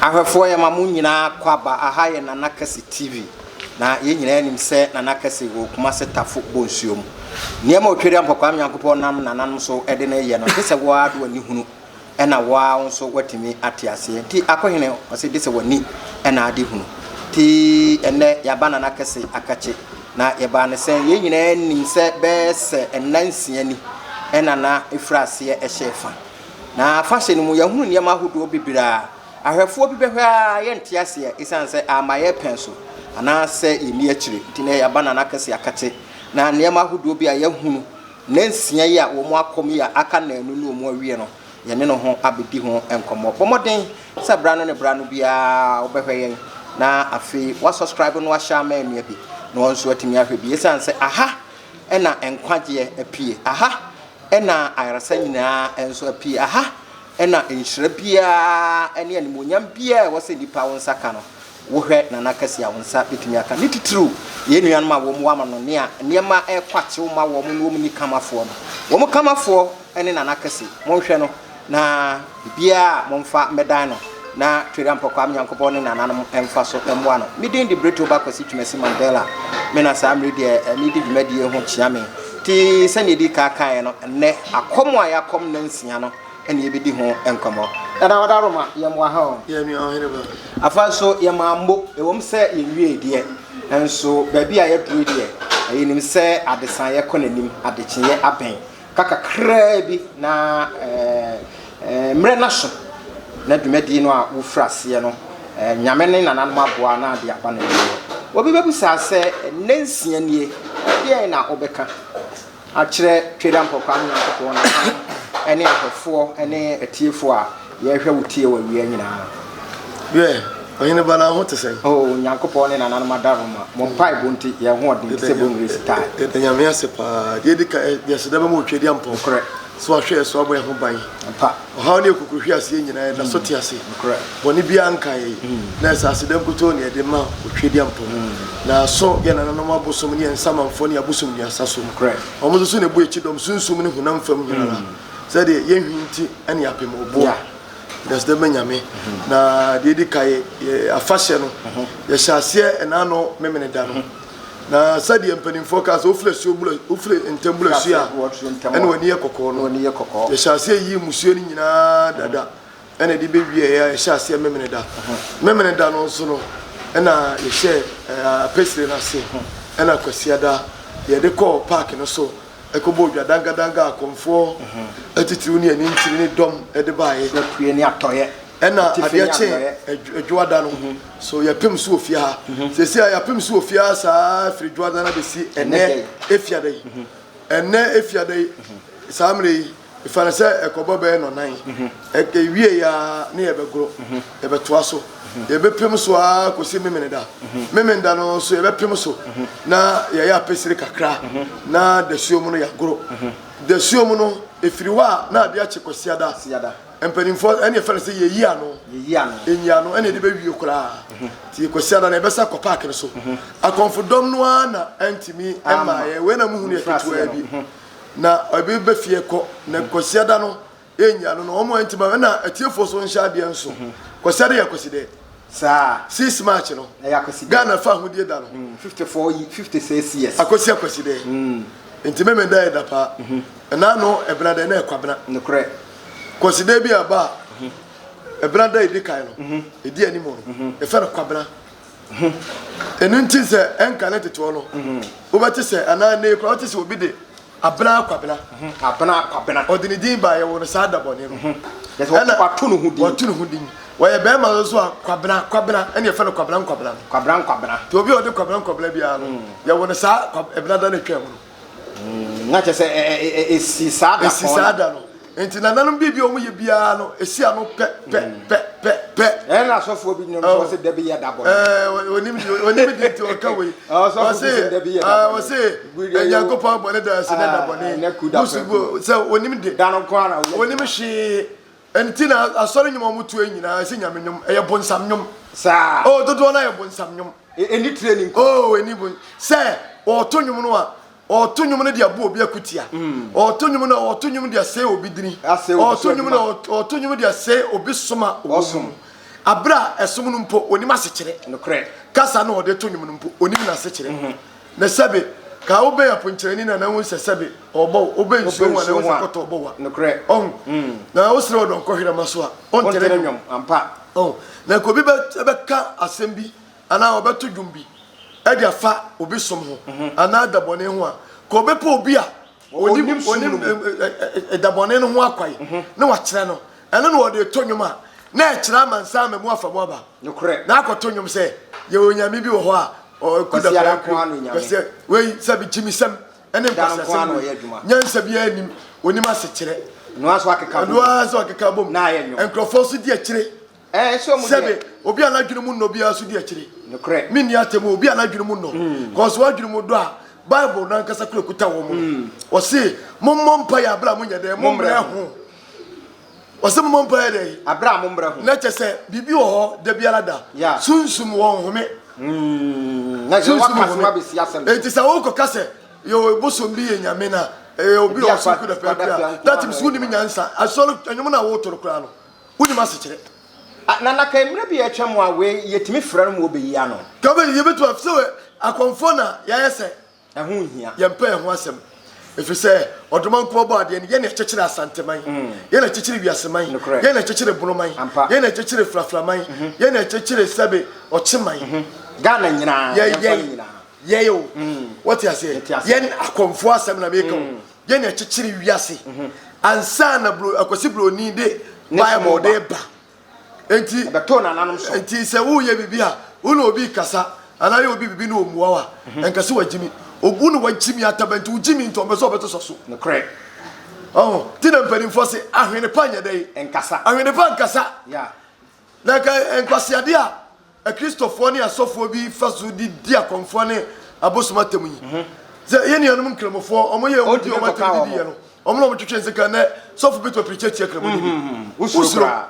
Ahwɛfoɔ yɛma mo nyinaa akwaaba, aha yɛ Nana Kɛse TV na yɛn nyinaa nim sɛ Nana Kɛse wɔ Kumase Tafo Bonsuo mu. Nneɛma a Otwedeampɔ Kwame Nyankopɔn nam nananom so de no yɛ no, gye sɛ wo ara de w'ani hunu na wo ara nso woatumi ate aseɛ. Nti Akohene ɔse gye sɛ w'ani na ade hunu. Nti ɛnnɛ yɛaba Nana Kɛse akakye na yɛbaa no sɛn? Yɛn nyinaa nim sɛ bɛyɛ sɛ nna nsia ni na na ɛfiri aseɛ hyɛɛ fa. Na afahyɛ no mu, yɛahunu nneɛma ahodoɔ bebree a ahwɛfoɔ bi bɛhwɛ ara yɛnte aseɛ ɛsiane sɛ amma yɛpɛn so anaasɛ yɛnni akyire nti na yɛaba Nana Akɛse Akate. Na nneɛma ahodoɔ bi a yɛahunu nnansia yi a wɔn akɔm yi a aka nnaanu ne wɔn awie no, yɛne no ho abɛdi ho nkɔmmɔ. Bɔ mmɔden sɛ berɛ ano ne berɛ ano biara wobɛhwɛ yɛn na afei woasɔskraibe na wahyɛ ama anua bi na wɔn nso atumi ahwɛ bi ɛsiane sɛ aha na nkwagyeɛ apue, aha na ayaresa nyinaa nso apue. Aha na nhyira biara ne animuonyam biara a ɛwɔ sɛ nnipa wo nsa ka no, wohwɛ Nana Kɛse a wo nsa bɛtumi aka. Ne titiriw, yɛn nuanom a wɔn wɔ amanɔne a nneɛma rekɔ akyew ma wɔn ne wɔn nni kamafoɔ no. Wɔn kamafoɔ ne Nana Kɛse. Monhwɛ no. Na biribiara a momfa mmɛdan no, na Twereampɔ Kwame Nyankopɔn ne nananom mfa so mmoa no. Me din de Brito Ba Kwasi Twumasi Mandela. Me na saa mmere deɛ medi dwumadie ho kyea me. Nti sɛdeɛ yɛdi kan kaeɛ no, nnɛ akɔm a yɛakɔm nnansia no na yɛbɛdi ho nkɔmmɔ. Dada Wadaroma, yɛmmoa ha o. Yɛ nua ɔhene ba. Afa nso yɛmaa mmo, ɛwom sɛ yɛnwiee deɛ, nanso baabi a yɛaduru yi deɛ, yɛnim sɛ adesaeɛ kɔ n'anim, adekyeeɛ abɛn. Ka kakraa bi na mmerɛ no aso na dwumadie no a wofiri aseɛ no Nyame ne nananom aboa na ade aba n'awieɛ. Obi bɛbisaa sɛ nnɛ nsia nie, ɛdeɛn na wobɛka akyerɛ Twedampɔ Kwame Nyankopɔn nananom ne ahwɛfoɔ ne atiefoɔ a yɛrehwɛ wo tie wɔ awia nyinaa? Wiɛ, Ɔhene ba, na wo ho te sɛn? Oh, Onyankopɔn ne nananom adaworoma, mo mpaebɔ nti, yɛn ho ɔden te sɛ bongiresi tae. Yɛda Nyame ase paa. Deɛ edi kan, yɛde aseda bɛma Otwedeampɔn. Nokorɛ. Sɛ wahwɛ yɛn so abɔ yɛn ho ban. Ampa. Ɔhaw ne akukuruhweaseɛ nyinaa, yɛda so te ase. Nokorɛ. Bɔne biara nka yɛn. Na ɛsɛ aseda nkutoo na yɛde ma Otwedeampɔn. Na aso yɛn nananom abosom ne yɛn nsamanfoɔ ne abosom nnuasa so. Nokorɛ. Wɔn nso so na ɛbu yɛn kyidɔm sunsum ne honam fam nyinara. Sɛdeɛ yɛn hwi nti ne apem ɔboɔ. Yɛda ma Nyame. Na deɛ ɛdi ka yɛ afahyɛ no, yɛhyɛ aseɛ ɛnaano Memeneda no. Na sɛdeɛ mpanimfoɔ kaa sɛ wofiri asuo bula wofiri ntɛm bula asuo a ɛna w'ani yɛ kɔkɔɔ no. Yɛhyɛ aseɛ yii mmusuo no nyinaa dada ɛna ɛde bɛwieɛ a yɛhyɛ aseɛ Memeneda. Memeneda no nso no ɛna yɛhyɛ apɛsire no ase ɛna Kwasiada yɛde kɔɔ paake no so. Ɛkɔbɔɔ dwa dangadanga a akɔmfoɔ atitiriw ne anintini ne dɔm de baeɛ. Apue ne atɔeɛ. Ɛna adeɛ kyee Dwoada no, so yɛpem so wɔ fie ha. Seesei a yɛapem so wɔ fie ha saa firi Dwoada no abɛsi ɛnnɛ Efiada yi. Ɛnnɛ Efiada yi, saa mmerɛ yi, Fa no sɛ ɛkɔbɔ bɛyɛ nnɔnnan. Ɛwiei ara ne yɛbɛgoro. Yɛbɛtoa so. Yɛbɛpem so ara kɔsi Memeneda. Memeneda no nso yɛbɛpem so na yɛayɛ apɛsire kakra na dasuo mu no yɛagoro. Dasuo mu no, ɛfiri hɔ a na adeɛ akye Kwasiada. Mpanimfoɔ ɛne yɛfrɛ no sɛ yɛyi ano. Yɛyi ano ɛne yɛde bɛwie koraa. Nti Kwasiada no yɛbɛsa akɔ paake no so. Akɔmfodɔm no ara na ɛntumi mmaeɛ. Wei na mohunu yɛ ketewaa bi. Na ebi bɛ fie kɔ na kwasiada no yɛnya no no wɔn a nti ma ɛna atiefoɔ so nhyɛ adeɛ nso mhm. Kwasiada yɛ akwasidɛ saa 6 March no Ghana fa ahodie da no 54 mm, 56 years akwasi akwasidɛ mm. Nti meme da yɛ da paa mhm. Ɛna no ɛbena dɛ na ɛkwabena nokorɛ kwasidɛ bi aba a mhm. Ɛbena da ɛdi kan no ɛdi anim no yɛfɛ no kwabena ho. Ɛno nti sɛ ɛnka ne tete hɔ no, wobɛte sɛ anaa nnɛ yi koraa wote sɛ obi de Abena Kwabena. Abena Kwabena. Ɔde ne din baa yɛwɔ no saa da bɔne no. Ɛna wato ne ho din. Wato ne ho din. Wɔyɛ bɛrima nso a Kwabena Kwabena ɛna yɛfrɛ no Kwabena Nkwabena no. Kwabena Nkwabena. Nti obi a ɔde Kwabena Nkwabena biara no, yɛwɔ no saa Ɛbena da no atwa mu no. Na kyerɛ sɛ ɛsi saa da Ɛsi saa da no. Nti nananom biribi a wɔyɛ biara no, ɛsi ano pɛ pɛ pɛ pɛ pɛ. Ɛna asɔfoɔ bi nom sɛ wɔse dabi yɛ da bɔne. Ɛɛ onim di onim di nti ɔka wei. Ɔsɔfo bi sɛ dabi yɛ da bɔne. Wɔse Nyankopɔn bɔne da ase na da bɔne. Musu bu sɛ onim de. Da no nko ara na Onim hwee. Nti na asɔre nnwom a wɔto yi nyinaa ɛsɛ nyame nnwom, ɛyɛ bonsam nnwom. Saa. Oh dodoɔ no ayɛ bonsam nnwom. Ɛni tire ni nkɔ. Oh ɛni bon sɛ ɔɔto nnwom no a ɔɔto nnwom no de abɔ obi akutia. Ɔɔto nnwom no a ɔɔto nnwom de asɛe obi dini. Asɛe obi so Ɔɔto nnwom no a ɔɔto nnwom de asɛe obi som a ɔwɔ mu. Aberɛ a ɛsom no mpo ɔnim asekyerɛ. Nokorɛ. Kasa no a ɔde to nnwom no mpo ɔnim n'asekyerɛ. Na sɛbe, ka wobɛn aponkyerɛni no a na wohu sɛ sɛbe ɔrebɔ wo, wobɛn nsuo ho a na wohu sɛ kɔtɔ rebɔ wo a. Nokorɛ. Ɔho? Na wosrɛ ɔdɔnkɔ hwerɛma so a, ɔntere Ɔntere nnwom. nnwom, ampa. Ɔho? Na nka obi bɛ, bɛka asɛm bi anaa ɔbɛto dwom bi de afa obi som ho anaa da bɔne ho a, ka ɔbɛpɛ obi a onim onim da bɔne no ho akwae na wakyerɛ no. Ɛno na wɔde to nnwom a na ɛkyerɛ amansan ama mu afa mu aba. Na akɔto nnwom sɛ yɛwɔ onyame bi wɔ hɔ a ɔku da kwasi wei sɛ bi gyimisɛm ɛne nkwasiasɛm wei nyansa biara nim onim asekyerɛ. Ɛno ara nso akeka bom. Nkurɔfoɔ nso di akyire. Ɛɛ, sɛ ɔmo deɛ. Sɛbe, obi a n'adwene mu nnɔ biara nso di akyire. Nokorɛ. Menni atɛm o, obi a n'adwene mu nnɔ. Kɔs w'adwene mu dɔ a, Bible no ankasa kura kuta wɔn no. Ɔse, mommɔ mpaeɛ aberɛ a monyɛ dɛn? Mommrɛ ho. Ɔse mommɔ mpaeɛ dɛn? Aberɛ a mommrɛ ho. Na kyɛ sɛ, biribi wɔ hɔ da biara da. Yeah. Sunsum wɔ nhome. Na kyɛ Sunsum waka asɛm nhome. abɛsi asɛm so. Enti sɛ wokɔka sɛ, yɛ bosom bi yɛ nyame na, ɛyɛ obi a Ebi ɔsom akwa, kuda kwada pɛɛ pia kura. nko That ara means na ɔyɛ wonim adwuma. nyansa. Asɔre, nnwom no a woto no koraa no, Wonim asekyerɛ. Ah, na na ka mmerɛ bi a atwa mu a wei yɛtumi frɛ no ma ɔbɛyi ano. Ka bɛ yɛbɛtumi af sɛ akɔmfoɔ na yɛayɛ sɛ. Ɛho nhia. Yɛmpɛ yɛn ho asɛm. Ɛfiri sɛ Ɔdomankoma bɔɔ adeɛ no, yɛn na ɛkyekyere Asanteman, yɛn na ɛkyekyere Wiaseman, Nokorɛ. yɛn na ɛkyekyere Bonoman, Ampa. yɛn na ɛkyekyere Fraframan, yɛn na ɛkyekyere sɛbe Ɔkyeman. Ghana nyinaa, Yɛ, yɛmfa no yɛn, nyinaa. yɛn o. Wote aseɛ? Mete aseɛ. Yɛn akɔmfoɔ asɛm na meka o. Yɛn na ɛkyekyere wiase ansa na bro akwasi broni de bible de ba. Enti ɛbɛtoo nananom so. Enti sɛ woyɛ biribi a wo na obi kasa anaa yɛ obi biribi na omua wa mhm. ɛnka sɛ wagyimi. Obu na wagyimi ataba nti wogyimi nti ɔmpɛ sɛ ɔbɛto sɔ so. Nokorɛ. Ɔho ti na mpanimfoɔ se ahwene pa nyɛ dɛ. Nkasa. Ahwene pa nkasa. Yeah. Na nka nkwaseade a Akristofoɔ ne asɔfoɔ bi fa so de di akɔmfoɔ ne abosom atam yi. Sɛ yɛn nuanom nkramofoɔ, wɔn yɛ wɔn di wɔn atam didi yɛ no, wɔn na wɔn twetwe nsekan nɛ sɔfo bi to apirikyi atia kramoni bi. Wosuro.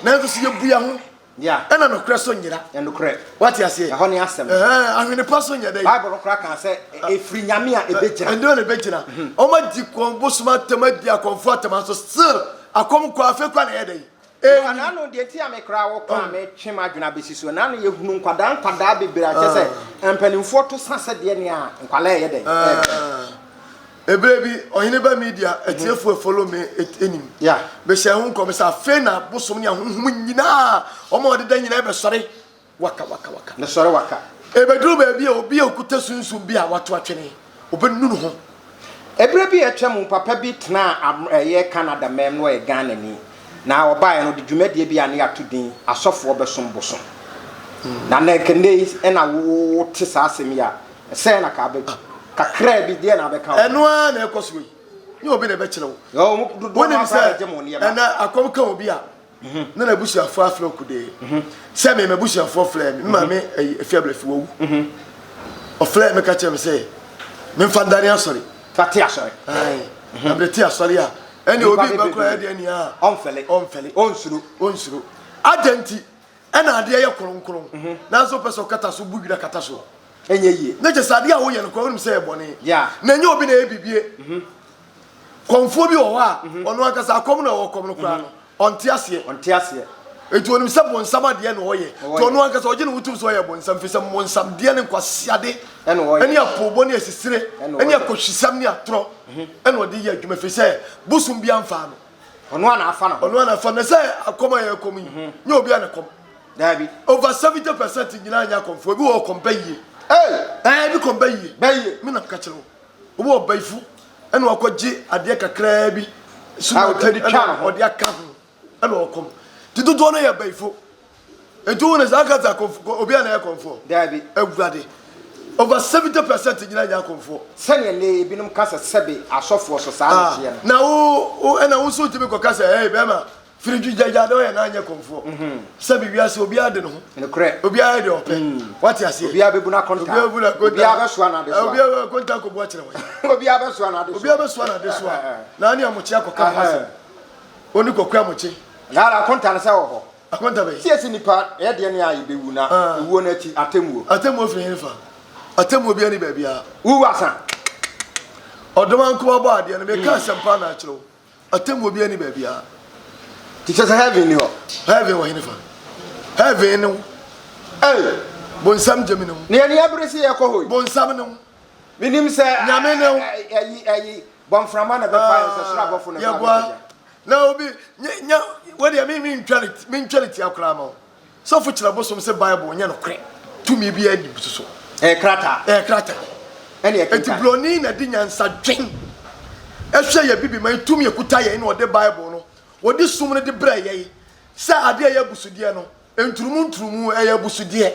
Nanso sɛ yɛbu yɛn ho, ɛna nokorɛ so nyera. Nokorɛ. Wate aseɛ? Ɛhɔ ne asɛm. Ɛhɛn, ahwene pa so nyɛ dɛ. Bible no koraa kaa sɛ ɛfiri Nyame a ɛbɛgyina. Ɛnde na ɛbɛgyina. Wɔn adi kɔn bosom atam adi akɔmfoɔ atam nanso still akɔm kɔ afei koraa na ɛyɛ dɛ. Eyi. N'ano deɛ nti a me koraa wo ka a metwe m'adwene abɛsi so n'ano yɛhunu nkwadaa nkwadaa bebree a kyɛ sɛ mpanimfoɔ to sa sɛdeɛ nea nkwadaa ɛyɛ dɛn ɛɛpɛ. Ebere bi ɔhene ba media atiefoɔ follow me enim. Yeah. Mehyɛ ho nkɔm sɛ afei na bosom ne ahonhom nyinaa wɔn a wɔdeda nyinaa bɛsɔre. Waka, waka, waka. Ne sɔre waka. Ebeduru baabi a obi a okuta sunsum bi a wato atwene, obenu ne ho. Ɛberɛ bi a atwa mu, papa bi tenaa Am ɛyɛ Canada man mu na ɔyɛ Ghanani. Na ɔbaeɛ no, ɔde dwumadie bi a ne yɛato din Asɔfoɔ Bɛsom Bosom. Na na nka nnɛ yi na wote saa asɛm yi a, sɛn na ka abɛ kakraa bi deɛ na abɛka wo ho? Ɛno ara na ɛkɔ soɔ yi. Nyɛ obi na ɛbɛkyerɛ wo. Wɔn dodoɔ no Wonim ara koraa sɛ bɛgye mo nneɛma. ɛnɛ akɔm ka obi a, na n'abusuafoɔ afrɛ okudee sɛ me m'abusuafoɔ frɛ me me maame ɛyi efi abirafi wawu ɔfrɛ me ka kyerɛ me sɛ memfa ndane asɔre fa te asɔre ayi na mede te asɔre a ɛne obi ba kura ɛdeɛ nea ɔnfɛle ɔnfɛle ɔnsuro ɔnsuro adɛn nti ɛna adeɛ yɛ kronkron nanso pɛ sɛ ɔkata so bu dwira kata so ɛnyɛ yie ne kyɛ sɛ adeɛ a woyɛ no kora wonim sɛ yɛ bɔne na ɛnyɛ obi na ɛyɛ bibie Kɔmfoɔ bi wɔ hɔ a, ɔno ankasa akɔm na ɔwɔ kɔm no koraa no, ɔnte aseɛ. Ɔnte aseɛ. Enti ɔnim sɛ bonsam adeɛ na ɔyɛ. Nti ɔno ankasa ɔgye ne ho tom sɛ ɔyɛ bonsam, firi sɛ bonsam deɛ ne nkwaseade, ɛne apoobɔ ne asisire, ɛne akɔhwisɛm ne atorɔ ɛna ɔde yɛ adwuma, firi sɛ bosom bi amfaa no. Ɔno ara na afa ne ho. Ɔno ara na afa no. Na sɛ akɔm a yɛrekɔm yi, nyɛ obiara na ɛkɔm. Daabi. Over 70% nyinaa nyɛ akɔmfoɔ. Ebi wɔ hɔ ɔkɔm bɛyie. Ei! Ɛɛ, ebi kɔm bɛyie. Bɛyie. Me na meka kyerɛ wo. Obi wɔ ɔbayifo ɛna wakɔgye adeɛ kakraa bi so na ɛna ɔde aka ho ɛna ɔkɔm nti dodoɔ no yɛ bayifo nti wo ne saa kasa akɔmfo obi a na yɛ kɔmfoɔ daabi awurade over 70% nyina nyɛ akɔmfoɔ sɛdeɛ nnɛ ebinom ka sɛ sɛbe asɔfoɔ so saa na ɛteɛ no na wo wo ɛna wo nso ntumi kɔka sɛ ɛy bɛrima Firi dwi gyagya dɛ ɔyɛ n'anyɛ kɔmfoɔ. Sɛbi wiase obiara de ne ho. Nokorɛ. Obiara yɛ deɛ ɔpɛ. Wate aseɛ. Obiara bɛbu n'akonta. Obiara bɛbu n'akonta. Obiara bɛsoa n'adesoa. Obiara bɛ konta kɔbu akyerɛ wɔn. Obiara bɛsoa n'adesoa. Obiara bɛsoa n'adesoa. Na ne amokye akɔka ho asɛm. Oni kɔkɔ amokye. Na ara akonta no sɛ wɔ hɔ. Akonta bɛyi. Siesie nipa ɛyɛ deɛ ne a yɛbɛwu na ewuo no akyi atemmuo. Atemmuo firi hefa? Atemmuo biara ni baabiara. Wuwu asa. Ɔdɔm ankoma bɔ adeɛ no meka asɛmpa na akyerɛ wo. Atemmuo biara ni baabiara. Ti kyɛ sɛ heaven ni hɔ. Heaven wɔ henefa? Heaven ne wo. Ei! Bonsam gyemi ne wo. Na yɛn ani abere sɛ yɛkɔ hɔ yi. Bonsam ne wo. Menim sɛ. Nyame ne wo. Ayi ayi bɔmframa na ɛbɛfa yɛn sɛ soro abɔfo na ɛbɛba Yɛboa. Na obi nya nya wo deɛ me me ntwa ne me ntwa ne tia koraa ma wo. Sɔfo kyerɛ bosom sɛ Bible nyɛ nokorɛ. Tumi biara nni so so. Ɛyɛ krataa. Ɛyɛ krataa. Ɛne ɛkenkan. Enti broni na de nyansa dwen ɛhwɛ yɛ bibiman tumi ekuta yɛn na ɔde Bible no wɔde sum no de brɛ yɛn sɛ adeɛ a ɛyɛ abusudeɛ no nturumu nturumu ɛyɛ abusudeɛ.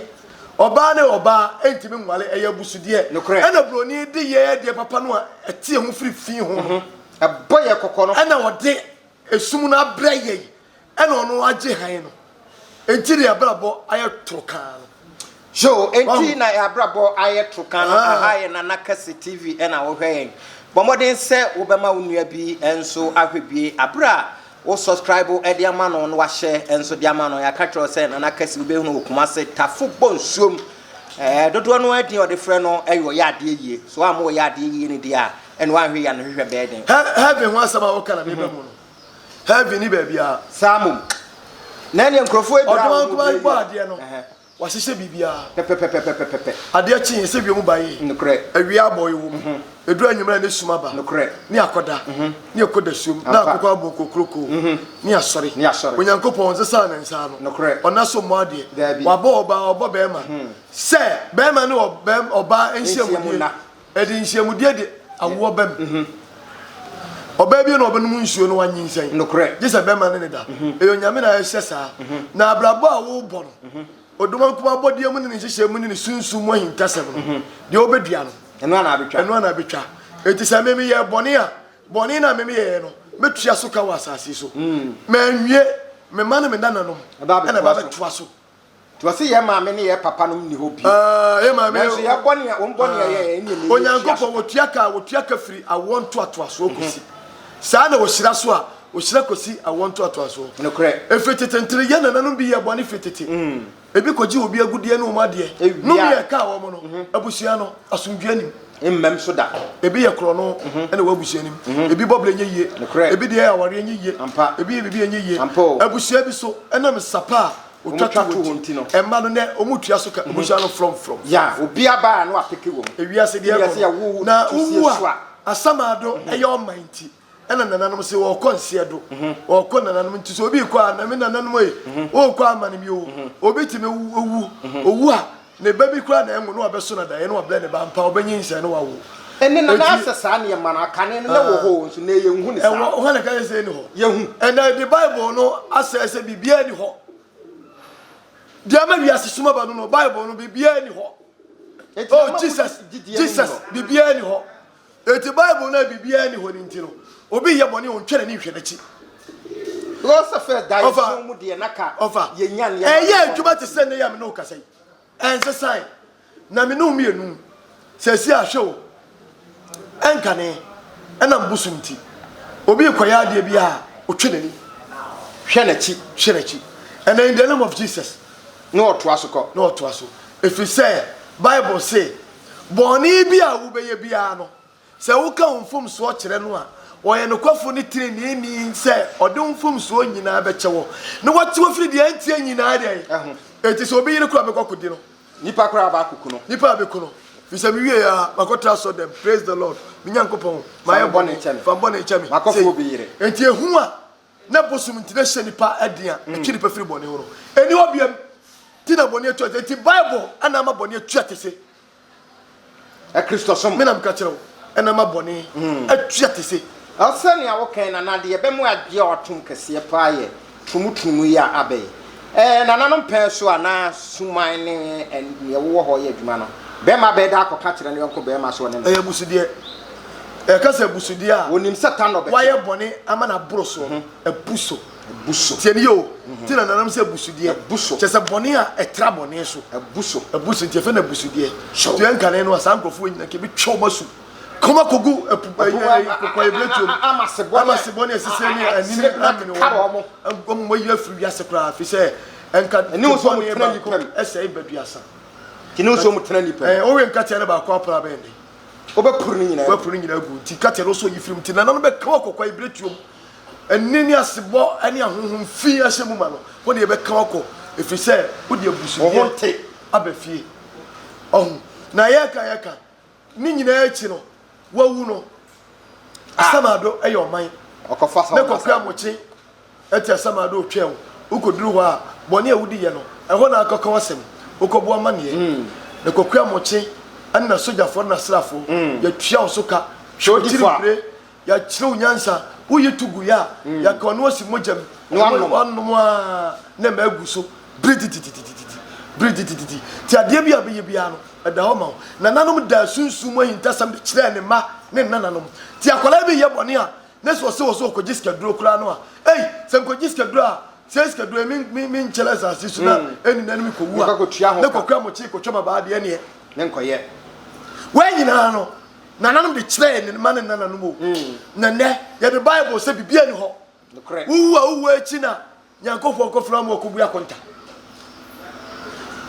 Ɔbaa ne ɔbaa ntumi nwale ɛyɛ abusudeɛ. Nokorɛ. Ɛna broni de yɛn adeɛ papa no a ɛte yɛn ho firi fi ho no. Ɛbɔ yɛn kɔkɔ no. Ɛna ɔde esum no abrɛ yɛn ɛna ɔno agye hann no enti na yɛabrabɔ ayɛ torokaa no. So enti na yɛabrabɔ ayɛ torokaa no? Aha yɛ Nana Kɛse TV ɛna wohwɛ yɛn. Bɔ mmɔden sɛ wobɛma wo nua bi nso ahwɛ bie abere a wo subscribe de ama no na wahyɛ nso de ama no. Yɛaka kyerɛ wo sɛ Nana Kɛse wobɛhunu wɔ Kumase Tafo Bonsuom. Ɛɛ dodoɔ no ara din a ɔde frɛ no ɛyɛ ɔyɛ adeɛ yie. So amma ɔyɛ adeɛ yie no deɛ a ɛna wanhwɛ yie a ne hwehwɛ bɛyɛ den. Heaven ho asɛm a woka na meba mu no. Heaven ni baabiara. Saa mmom. Na ɛneɛ nkurɔfoɔ adwira a wɔn Ɔdomankoma bɔ adeɛ no, wahyehyɛ biribiara. Pɛpɛpɛpɛpɛpɛ. Adeɛ kye yɛn sɛ wiem ba yie. Nokorɛ. Awia abɔ yɛ wɔ mu. Ɛduru anwummerɛ ne sum aba. Nokorɛ. Ne akɔda. Ne ɛkɔ dasuom. Na akokɔ abɔ kokuroko. Ne asɔre. Ne asɔre. Onyankopɔn nsesaa ne nsa ano. Nokorɛ. Ɔna so mmɔ adeɛ. Daabi. Wabɔ ɔbaa, ɔbɔ bɛrima. Sɛ bɛrima ne ɔbaa nhyiamudie. Ɛde nhyiamudie de awoɔ ba mu. Ɔbaa bi na ɔbɛnom nsuo no wanyinsɛn. Nokorɛ. Gye sɛ bɛrima ne ne da. Ɛyɛ Onyame na ɛhyɛ saa. Na abrabɔ a wobɔ no, Odomankoma abɔdeɛ mu ne ne nhyehyɛɛ mu ne ne sunsum mu ahintasɛm no, deɛ wobɛdua no, Ɛno ara na abɛtwa. ɛno ara na abɛtwa. Enti sɛ me meyɛɛ bɔne a, bɔne no a me meyɛeɛ no, mɛtua so ka wɔ asase yi so. Manwie, me mma ne me nananom Ɛba na ɛba abɛtoa so. abɛtoa so. Nti ɔse yɛn maame ne yɛn papa nom nni hɔ bio. Ah, yɛn maame. Nanso yɛn bɔne a wɔn bɔne a yɛyɛ ɛne ɛnɛ Onyankopɔn wɔtua ka wɔtua ka firi awoɔ ntoatoasoɔ kɔsi. Saa na wɔhyira so a wɔhyira kɔsi awoɔ ntoatoasoɔ. Nokorɛ. Ɛfiri tete ntere yɛn nananom bi yɛɛ bɔne firi tete. Ebi kɔgye obi agudeɛ ne wɔn adeɛ. Nnome a ɛkaa wɔn no, abusua no, asomdwoeɛ nnim. Mmam so da. Ebi yɛ korɔno na ɛwɔ abusua no mu. Ebi bɔbla nyɛ yie. Nokorɛ. Ebi deɛ awareɛ nyɛ yie. Ampa. Ebi yɛ biribi a ɛnyɛ yie. Ampa o. Abusua bi so, ɛnam sapa a Wɔtwa to hɔ nti, mma no nɛ wɔn tua so ka abusua no frɔm frɔm. Ya obi aba a na wapeke wɔm. Ewiase deɛ ɛkɔ no na wowu a asamado ɛyɛ ɔman nti ɛna nananom se wɔkɔ nseɛ do wɔkɔ nananom nti sɛ obi kɔ a na me nananom ei wɔkɔ amane mi o obi tumi wu owu a ne ba bi koraa na ɛnwo na wabɛso no daeɛ na wabrɛ ne ba mpa ɔbɛnyinsɛn na wawo. Ɛne na na asɛ saa nneɛma no akane no na wɔ hɔ nso na yɛnhu ne saa. Ɛwɔ hɔ na ka sɛ ɛni hɔ. Yɛhu. Ɛnna de Bible no asɛ sɛ biribiara ni hɔ. Deɛ ama wiase sum aba no no Bible no biribiara ni hɔ. Oh Jesus Jesus biribiara ni hɔ. Eti Bible no a biribiara ni hɔ no nti no obi yɛ bɔne ɔntwa n'ani nhwɛ n'akyi. Ɔfa ɔfa ɛyɛ adwuma te sɛ nnɛ yi a me ne wo kasa yi. Ɛnsesae, na me ne wo mmienu seesei a, hwɛ o, ɛnkane, ɛnam bosom nti, obi rekɔyɛ adeɛ bi a, ɔtwe n'ani. Hwɛ n'akyi. Hwɛ n'akyi. And in the name of Jesus. Na ɔtoa so kɔ. Na ɔtoa so. Ɛfiri sɛ, Bible se, bɔne bi a wobɛyɛ biara no, Sɛ woka wo mfomsoɔ kyerɛ no a, ɔyɛ nokwafoɔ ne teneneeni sɛ ɔde wo mfomsoɔ nyinaa bɛkyɛ wo, na wate wo afiri deɛ ɛnteɛ nyinaa deɛn ho. Enti sɛ obi yere koraa mɛkɔ akɔdi no. Nipa koraa aba akɔku no. Nipa abɛku no. Firi sɛ mewie a, makɔtra asɔrdan, praise the Lord, me Nyankopɔn, mayɛ bɔne, fa me bɔne kyɛ me. Makɔfa obi yere. Enti ehu a na bosom nti na ɛhyɛ nipa den a ɛtwe nipa firi bɔne ho no, ɛnni hɔ biam. Nti na bɔne atu ase. Enti Bible na ama bɔne atu atese. Kristosom. Me na meka kyerɛ wo, ɛna ma bɔne atua te se. Sɛnea wokae Nana deɛ ɛbɛmo agye atom kɛseɛ paa yɛ trumuturumu yi a aba yi. Ɛɛ nananom pɛn so a na suman ne nea ɛwowɔ hɔ yɛ adwuma no, bɛrima bɛda akɔka kyerɛ ne yɔnko bɛrima sɛ ɔne no. Ɛyɛ abusudeɛ. Yɛka sɛ abusudeɛ a. Wɔnim sɛ ta na ɔbɛkyɛ. Wayɛ bɔne ama no aboro soɔ no, abu so. Abu so. Tie no yie o. Nti na nananom sɛ abusudeɛ. Abu so. Kyerɛ sɛ bɔne a ɛtra bɔne so. Abu so. Abu so nti yɛfrɛ no abusudeɛ. So. Nti ɛnkane no a saa nkurɔfoɔ nyina nka ɛbɛtwa wɔn asu. Kɔm akɔgu ɛpo ɛyi kɔkɔebiretuo mu. Ama sebɔ ne Ama sebɔ ne asisire ne anini amene wɔn. Wɔn wɔyi afiri wiase koraa firi sɛ ɛnka Ɛne wo sɛ wɔn bɔne tena baako nnipa mu. ɛsɛe baduasa. Nti ne wo sɛ wɔn tena nnipa mu. Ɛɛ wowe nkateɛ no baako apra bɛn den. Wobɛporo ne nyinaa. Wobɛporo ne nyinaa agu. Nti nkateɛ no nso yi firi mu. Nti nananom bɛka wɔ kɔkɔebiretuo mu. Ɛnne ne asebɔ ne ahonhom fi ahyɛ mu ma no, hɔ na yɛbɛka wo akɔ. Ɛfiri sɛ wode abusudeɛ aba fie. Ɔho. Na yɛka yɛka, ne nyinaa akyi no, wawu no, Asamado yɛ ɔman. Ne Kwaku Amokye te Asamado retwɛn wo. Wokɔduru hɔ a, bɔne a wodiiɛ no, ɛhɔ na akɔka w'asɛm. Wokɔbɔ amanneɛ. Na Kwaku Amokye ne n'asogyafoɔ ne n'asraafoɔ, yɛatua wo so ka. Twe wo tiri mpire. Yɛakyerɛ wo nyansa. Woyi to gu yɛ a, yɛaka ɔno asi mogya mu. Na wanom. Wanom a na ɛma agu so bere didididididi, bere didididi. Nti adeɛ bi a bɛyɛ biara no, ɛda hɔ ma wo. Nananom daa sunsum mu ahintasɛm de kyerɛɛ ne mma ne nananom. Nti akwadaa bi yɛ bɔne a, na sɛ ɔsɛ wɔ sɛ ɔkɔgye sikaduro koraa no a, ei, sɛ nkɔgye sikaduro a, sɛ sikaduro yi me, me, menkyɛre asase so na ɛnni na ne mekɔwu a, na kɔkura mokye kɔtwa ma baa deɛ neɛ. Ne nkɔyɛ. Wei nyinaa no, Nananom de kyerɛɛ ne mma ne nananom o. Na nnɛ, yɛde Bible sɛ biribiara nni hɔ. Wowu a wowu akyi na Nyankopɔn kɔfrɛ wo ma wɔkɔbu akonta.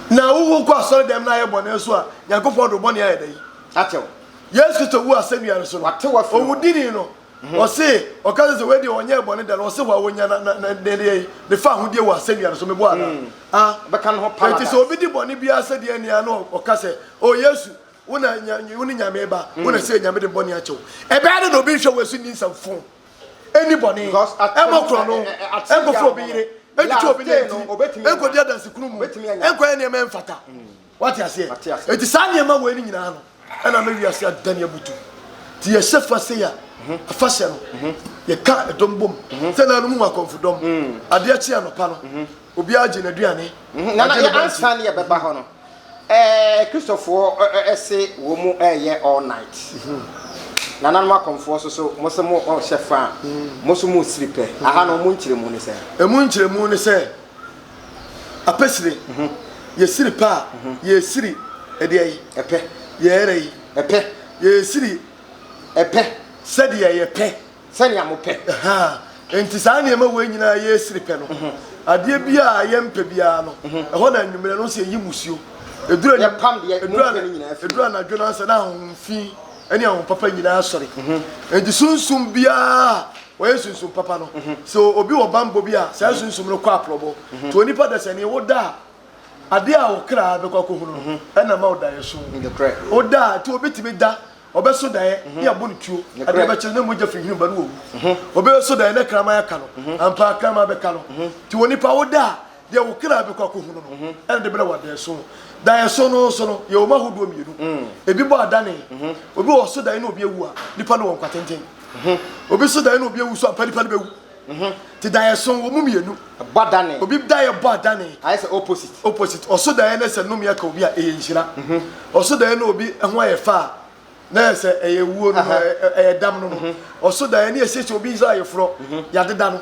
Na wowu kɔ asɔre dɛm na ayɛ bɔne nso a, Nyankopɔn de wo bɔne ayɛ dɛn? Akyɛ wo. Yesu Kristo wu asɛnnua no so no, owudini no, ɔse, ɔka sɛ sɛ wei deɛ ɔnyɛɛ bɔne da no, ɔse hɔ a wɔnya na, na, na, ne deɛ, ne fa ahodie wɔ asɛnnua no so, meboa anaa? Ah. Ɔbɛka ne ho Enti paradise. sɛ obi di bɔne biara sɛdeɛ ɛnni a na ɔka sɛ, O Yesu, Wo na nya, wo ne Nyame ba, wo na sɛ Nyame de bɔne akyɛ wo. Ɛbɛyɛ dɛ na obi nhwɛ wo asu nni nsɛmfo, ɛnni bɔne, ɛmmɔ korɔno, ɛnkɔfa obi yere, ɛntwitwa obi nanti, ɛnkɔdi adansekurum mu, ɛnkɔyɛ nneɛma ɛmfata. Wate aseɛ? Enti saa nneɛma wei no nyinaa no, ɛna ama wiase adane abutu. Nti yɛhyɛ fa sei a, afahyɛ no, yɛka ɛdɔm bom, sɛ nanom hu akɔmfo dɔm, adeɛ kye anɔpa no, Obiara gye n'aduane. Na na ansa ne yɛbɛba hɔ no, ɛɛ Kristofoɔ ɛse wɔn mu ɛyɛ all night. Nananom akɔmfoɔ nso so mo se mo hyɛ fa a, mo nso mo siri pɛ. Aha no mo nkyerɛmu ne sɛ? Emu nkyerɛmu ne sɛ, apɛsire, yɛsiri pɛ a, yɛsiri ɛdeɛ yi. Ɛpɛ. Yɛyɛrɛ yi. Ɛpɛ. Yɛsiri. Ɛpɛ. Sɛdeɛ yɛpɛ. Sɛnea mopɛ. Ahaa, enti saa nneɛma wei nyinaa yɛresiri pɛ no, adeɛ biara a yɛmpɛ biara no, ɛhɔ na anwummerɛ no sɛ yɛyi musuo. Ɛduru anwum- Yɛpam deɛ ɛduru mompɛ ana- no nyinaa firi ɛduru anadwo no ansa na ahonhom fi ne ahonhom papa nyinaa sɔre. Enti sunsum biara a wɔyɛ sunsum papa no, sɛ obi wɔ bammɔ bi a, saa sunsum no kɔ aprɔbɔ. Nti onipa dasani, woda a, adeɛ a wo kra bɛkɔ akɔhunu no, ɛna ma wo daeɛso. Nokorɛ. Woda a, nti obi tumi da Ɔbɛso daeɛ ne yɛabɔ no tuo, adeɛ bɛkye no na mogya firi hwene ba no wawu. Ɔbɛso daeɛ na kraman aka no, ampa ara kraman bɛka no. Nti onipa woda a, deɛ wo kra bɛkɔ akɔhunu no, ɛna de brɛ wo adaeɛso. Daeɛso no nso no, yɛwɔ mu ahodoɔ mmienu. Ebi bɔ adane, obi wɔ ɔso daeɛ na obi awu a, nipa no wɔ nkwa tenten. Obi so daeɛ na obi awu so ampa nipa no bɛwu. Nti daeɛso wɔ mu mmienu. Bɔ adane. Obi daeɛ bɔ adane. Ayɛ sɛ opposite. Opposite. Ɔso daeɛ na sɛ nnome aka obi a, ɛyɛ nhyira. Ɔso daeɛ na obi ho ayɛ fɛ a, na ɛyɛ sɛ ɛyɛ wuo no, ɛyɛ dam no no. Ɔso daeɛ na yɛsiesie obi sɛ ayeforɔ, yɛadeda no,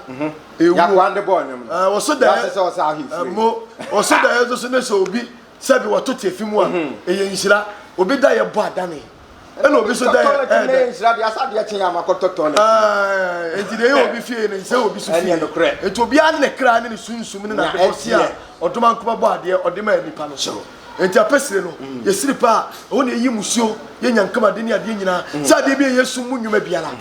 ɛyɛ wuo. Yakoa de bɔɔ nnwom no. Ɔso daeɛ, mo, ɔso daeɛ nso so ne sɛ obi sɛbi wɔto tiafi mu a, ɛyɛ nhyira. Obi daeɛ bɔ adane. Ɛna obi nso da yɛ ɛdɛ. Toilet nhyira deɛ asa adeɛ kye yɛ ama kɔtɔ toilet. Nti deɛ ɛyɛ obi fie no nsɛ obi so fie. Ɛnyɛ nokorɛ. Nti obiara ne ne kra ne ne sunsum ne n'adebɔse a ɔdom ankoma bɔ adeɛ ɔde maa nipa no. Nti apɛsire no yɛsiri paa ɛhɔ na yɛyi musuo yɛ nyankamade ne adeɛ nyinaa sɛ adeɛ bi a ɛyɛ sum mu nnwuma biara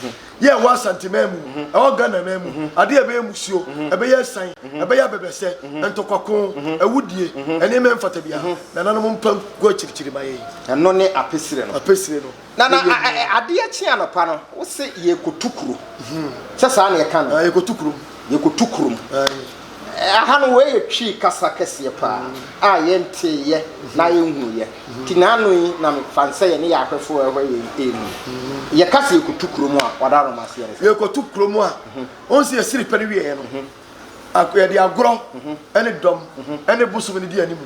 yɛ ɛwɔ Asante man mu ɛwɔ Ghana man mu adeɛ a ɛbɛyɛ musuo ɛbɛyɛ ɛsan ɛbɛyɛ abɛbɛsɛ ntɔkwako awudie nneɛma ɛmfata biara nananom mpa ngu akyirikyiri ma yɛn. Ɛno ne apesire no. Apesire no. Na na adeɛ kye anɔpa no, wo se yɛkɔtu kuro. Sɛ saa na yɛka no. Yɛkɔtu kurom. Yɛkɔtu kurom. Aha no wei yɛ Twi kasa kɛseɛ paa a yɛnteeɛ na yɛnhunuiɛ. Nti n'ano yi na mefa nsɛ yɛne yɛn ahwɛfoɔ a ɛhɔ yɛn ɛnni. Yɛka sɛ yɛkɔtu kurom a, w'adaworoma aseɛ ne sɛn? Yɛkɔtu kurom a, wohu sɛ yɛsiri pɛ no wieɛ no, Yɛde agorɔ ne dɔm ne bosom no di anim.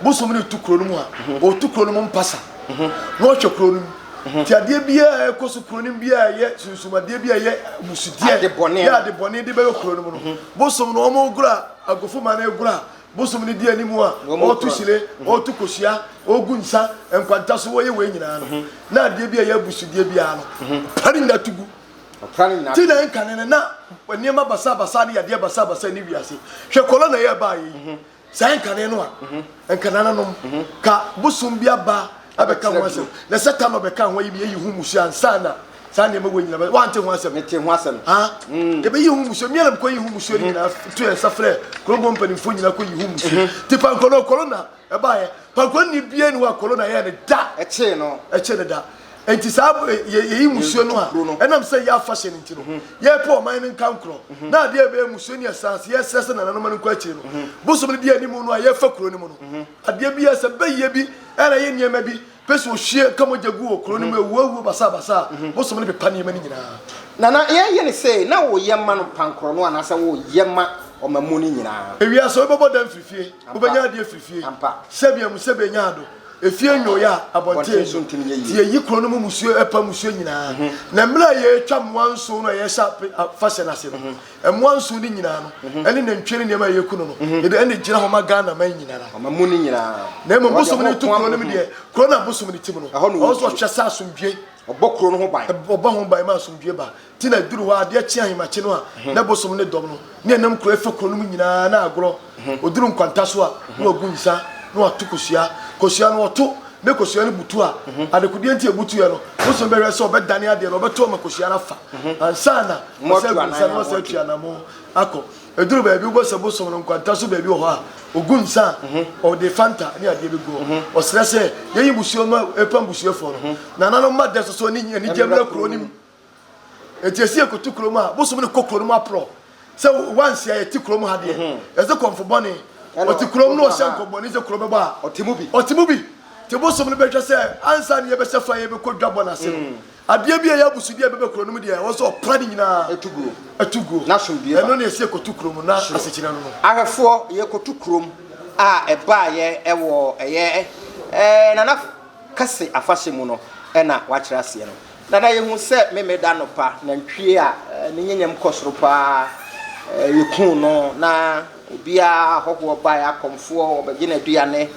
Bosom no retu kuro no mu a, ɔretu kuro no mu mpasa na ɔhwɛ kuro no mu. Nti adeɛ biara a ɛkɔ so kuro no mu biara a ɛyɛ sunsum adeɛ bi a ɛyɛ musudeɛ yɛ ade bɔne de bɛyɛ kuro no mu no, bosom no wɔn regorɔ a, agofoma no regorɔ a, bosom no di anim a, ɔreto hyire, ɔreto kosua, ɔregu nsa, nkwanta so, wɔyɛ wei nyinaa no, na adeɛ bi a ɛyɛ abusudeɛ biara no, ɔpa ne nyinaa to gu. Ɔkra no nyinaa Ti na nkane no na nneɛma basabasa ne yadeɛ basabasa ne wiase. Hwɛ korona yɛ ɛbaa yɛ yi. Saa nkane no a, nka nananom, ka bosom bi aba abɛka ho asɛm. Na satan na ɔbɛka ho ayi bi ayi ho musuo ansa na. Saa nneɛma wei nyinaa bɛ, woante ho asɛm? Mete ho asɛm. Ha? Yɛbɛyi ho mmusuo. Mmea na mekɔyi ho mmusuo no nyinaa to yɛn nsa frɛ kurombɔ mpanimfoɔ nyinaa kɔyi ho mmusuo. Nti pankɔ no, korona ɛbaeɛ. Pankɔ nni bie ni hɔ a korona yɛɛ no da. Ɛkyee no. Ɛkyee no da. Nti saa yɛyi mmusuo no a, ɛnam sɛ yɛ afahyɛ no nti no, yɛpɛ ɔman no nkankorɔ. Na adeɛ a ɛbɛyɛ mmusuo ne ɛsan se yɛsrɛ sɛ nananom no nkɔ akyire no, bosom no di anim no a yɛfa kuro no mu no, adeɛ bi a sɛ bɛyɛ bi ɛna yɛ nneɛma bi Pɛ sɛ ɔhwie ka mogya gu wɔ kuro no mu, awuawuo basabasa a, bosom no pepa nneɛma no nyinaa. Nana, yɛyɛ no sei, na woyɛ ma no pankorɔ no anaasɛ woyɛ ma ɔmamu no nyinaa? Ewiase, wobɛbɔ dam firi fie, wobɛnya adeɛ firi fie, sɛbea mu sɛbea nya ado, efie nnwoeɛ a, abɔnten nnwo. Nti yɛyi kuro no mu mmusuo, ɛpa mmusuo nyinaa. Na mmerɛ a yɛretwa mmoa nson no a yɛrehyɛ afahyɛ no ase no, Mmoa nson no nyinaa no, ɛne nantwie ne nneɛma a yɛku no no, yɛde ɛna gyina hɔ ma Ghana man nyinara. Ɔma mu no nyinaa. Na mmom bosom no to kuro no mu deɛ, kuro no a bosom no tim no, ɛhɔ nso ɔhwɛ sɛ asomdwie. Ɔbɔ kuro no ho ban. Ɔbɔ ho ban ma asomdwie ba. Ti na duru hɔ adeɛ kye ahemakye no a, na bosom ne dɔm no, ne ɛnam kuro ɛfa kuro no mu nyinaa na agorɔ. Ɔduru nkwanta so a, na wagu nsa, na wato kosua. Kosua no ɔto, ne kosua no butu a, adekodeɛ nti ɛbutuiɛ no, bosom bɛhwɛ sɛ ɔbɛdane adeɛ no, ɔbɛto ama kosua no afa. Ansa na ɔsɛ agu nsa na ɔsɛ atu anamo akɔ. Ɛduru baabi wobɔ sɛ bosom no nkwanta so baabi wɔ hɔ a, ɔgu nsa a, ɔde fanta ne adeɛ bɛgu hɔ. Ɔsrɛ sɛ yɛyi mmusuo ma ɛpa mmusuafoɔ no. Nananom mma dɛ soso ne anigyeɛ mmra kuro no mu. Enti esi yɛkɔtu kurom a, bosom no kɔ kuro no mu aporɔ. Sɛ once a yɛte kurom ha deɛ, mhm. yɛsɛ kɔmfo bɔne. Ɔte kurom no ɔhyɛ nkɔmmɔne sɛ kuro bɛbɔ a, ɔte mu bi. Ɔte mu bi. Te bosom no bɛhwɛ sɛ ansa ne yɛbɛhyɛ fa yɛbɛkɔ dwa bɔ n'ase no. Mm. Adeɛ bi a ɛyɛ abusudeɛ a ɛbɛbɛ kuro no mu deɛ, ɛwɔ sɛ ɔpra ne nyinaa. Ɛtu guo. Ɛtu guo. Na asomdue ba. Ɛno na ɛsi yɛkɔtu kurom na asekyerɛ no no. Ahwɛfoɔ, yɛkɔtu kurom a ɛbaeɛ ɛwɔ ɛyɛ ɛɛ Nana Kɛse afahyɛ mu no ɛna wakyerɛ aseɛ no. Na na yehu sɛ Memeneda anɔpa, nantwie a ne nyɛnyɛm kɔ soro paa, yɛkuu no, na obiara ahɔhoɔ baeɛ, akɔmfoɔ, wɔbɛgye n'aduane,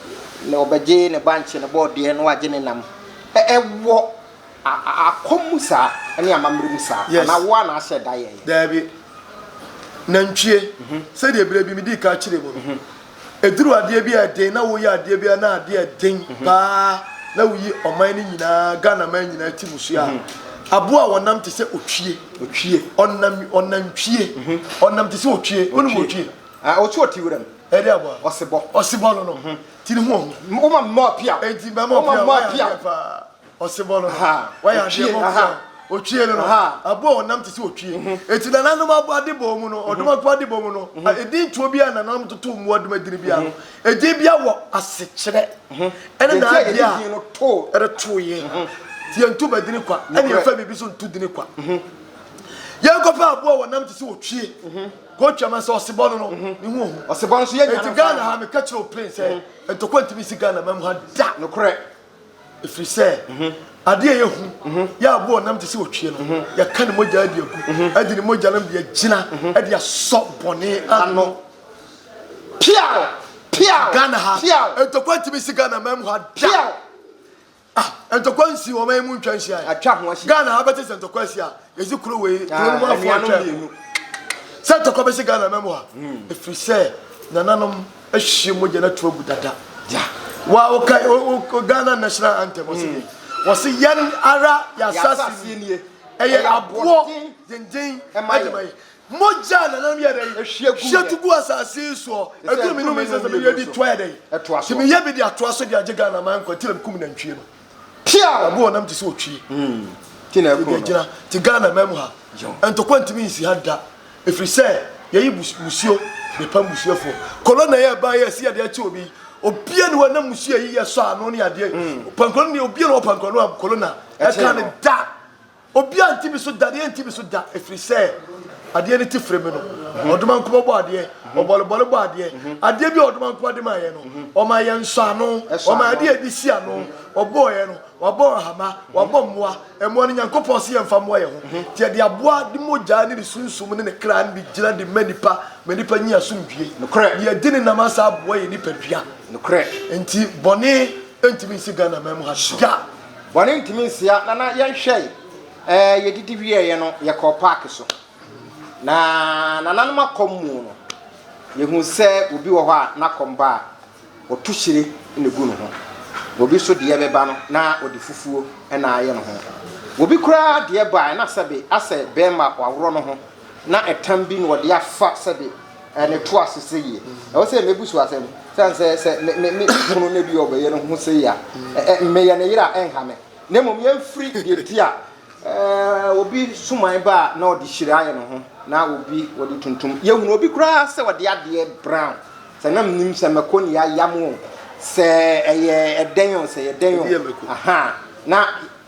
na wɔbɛgye ne bankye, ne bɔɔdeɛ, na wɔagye ne nam. Ɛwɔ akɔm mu saa ne amammerɛ mu saa, anaa wo ara na ahyɛ da yɛeɛ? Daabi. Nantwie, sɛdeɛ berɛ bi medii kan kyerɛɛ mu no, Ɛduru adeɛ bi a ɛden na woyɛ adeɛ bi a na adeɛ ɛden paa na woyi ɔman no nyinaa Ghana man nyinaa ti musuo a aboa a wɔnam te sɛ otwie otwie ɔnam ɔnantwie ɔnam te sɛ otwie wonim otwie ah otwie ɔte wuram ɛde aboa ɔsebɔ ɔsebɔ no no ti ne ho ɔho woma mmɔ pia enti mɛmɔ pia wayɛ adeɛ paa Ɔsebɔ no no, wayɛ adeɛ bɔ pia. Otwie no no, aboa a ɔnam te sɛ otwie. Mhm. Eti nananom abɔ ade bɔ mu no, mhm. ɔdom akɔ ade bɔ mu no, mhm. edin tuo bi a nananom toto mmoa dom adini bi ano. Edin bi awɔ asekyerɛ. Ɛne na adeɛ a ɛde to yɛ. Ti yɛn to bɛdini kwa, ɛne yɛn fɛ biribi so nto dini kwa. Yɛn kɔpɛ aboa a wɔnam te sɛ otwie. Kotwa ma sɛ ɔsebɔ no no, ne ho ohu. Ɔsebɔ no so yɛ nyana. Eti Ghana ha meka kyerɛ o plain sɛ ntɔkwa ntumi si Ghana ma mu ha da. Nokorɛ. Ɛfiri sɛ adeɛ a ɛyɛ hu yɛ aboa ɔnam te sɛ otwie no, yɛka ne mogya de agu, de ne mogya no de agyina, de asɔ bɔne ano. Piaw! Piaw! Ghana ha, Piaw! ntɔkwa ntumi si Ghana man mu ha da. Piaw! Ah, ntɔkwa nsi wɔn man mu ntwa nhyia. Atwa ho ahyia. Ghana ha bɛte sɛ ntɔkwa asi a, yɛsi kuro wei, kuro no mu afo atwa. Sɛ ntɔkwa bɛsi Ghana man mu ha, ɛfiri sɛ nananom Ahwie mogya no ato agu dada. Wa woka wo Ghana national anthem ɔse mm. Wɔse yɛn ara yɛasase nie. Ɛyɛ aboɔ denden ɛde ma yɛ. Mogya a nananom yɛ dɛ hwie to gu asase yi soɔ. Ɛduru me no me sɛ sɛ meyɛ bi toa yɛ dɛ. Nti meyɛ bi de atoa so de agye Ghana man nkwa nti na mekum nantwie no. Piaw! Aboɔ ɔnam te sɛ otwie. Ti na ɛko no. Ti Ghana man mu ha. Ntɔkwa ntumi nsi ha da. Ɛfiri sɛ yɛyi musuo de pam musuafoɔ. Korona yɛ ɛbaa yɛ ɛsi yɛde akyi obi. Obia ni hɔ na musuo yi yɛ sɔ ano ne adeɛ. Mm. Pankoro ne obia na wɔ pankoro no a korona ɛka ne da. Obia nti bi so da deɛ nti bi so da ɛfiri sɛ adeɛ ne ti firi mi no. Mhm. Ɔdoma nkoma bɔ adeɛ, mhm. ɔbɔlebɔle bɔ adeɛ. Mhm. Adeɛ bi a ɔdoma nkoma de ma yɛ no, ɔma yɛ nsɔ ano, ɔma adeɛ yɛde si ano, ɔbɔɔ yɛ no. Wabɔ nhama, wabɔ mmoa. Mmoa no, Nyankopɔn se yɛmfa mmoa yɛn ho. Nti yɛde aboa de mogya ne ne sunsum ne ne kra no de gyina de ma nipa, ma nipa nya asomdwie. Nokorɛ. Na yɛde ne nam asa aboa yɛn nipadua. Nokorɛ. Nti bɔne ntumi nsi Ghana man mu ha da. Bɔne ntumi nsi ha. Nana yɛnhwɛe, ɛɛ yɛdidi wieeɛ no, yɛkɔɔ paake so. Na nananom akɔm mu no, yɛhuu sɛ obi wɔ hɔ a n'akɔm ba a, Ɔto hyire na egu ne ho. Obi nso deɛ bɛba no na ɔde fufuo na ayɛ ne ho. Obi koraa deɛ baeɛ na sɛbe asɛ bɛɛma waworɔ no ho na ɛtam bi na ɔde afa sɛbe ne to ase sɛ yie. Ɛwɔ sɛ mɛbu so asɛm sane sɛ sɛ me me me kunu na bi ɔbɛyɛ no ho sɛ yie a meyɛ ne yere a ɛnha me. Na mmom yɛmfiri deɛ ti a obi suman ba a na ɔde hyire ayɛ ne ho na obi ɔde tuntum. Yɛhunu obi koraa sɛ ɔde adeɛ brown sɛ na menim sɛ mako ne yɛayam o sɛ ɛyɛ ɛdɛn o sɛ ɛyɛ dɛn o aha na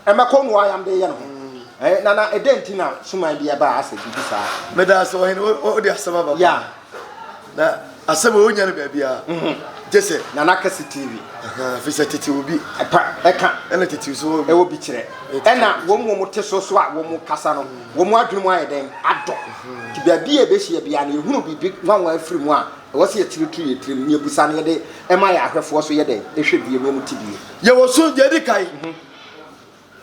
Ɛmɛkɔ no ayam de yɛ ne ho. Eh, nana, ɛdɛn nti na suman bi ɛbaa asɛ biribi saa? Meda ase ɔhene, wode asɛm aba paa. Na asɛm a wonya no baabiara. Mhm. Gye sɛ. Nana Kɛse TV. Fi sɛ tete obi. Ɛpa, ɛka. Ɛna tete so obi. Ɛwɔ bi kyerɛ. Ɛna wɔn wɔn te so so a wɔn kasa no, wɔn adwene mu ayɛ dɛn? Adɔ. Mhm. Nti baabi a ɛbɛhyia biara no, yɛhunu biribi nwanwa afiri mu a, ɛwɔ sɛ yɛkyerɛ tu yɛ tirim, na yɛbusa no yɛde ɛma yɛ ahwɛfoɔ so yɛ dɛn? Ɛhwɛ bie na wɔn te bie. Yɛwɔ so, deɛ ɛdi kan. Mhm.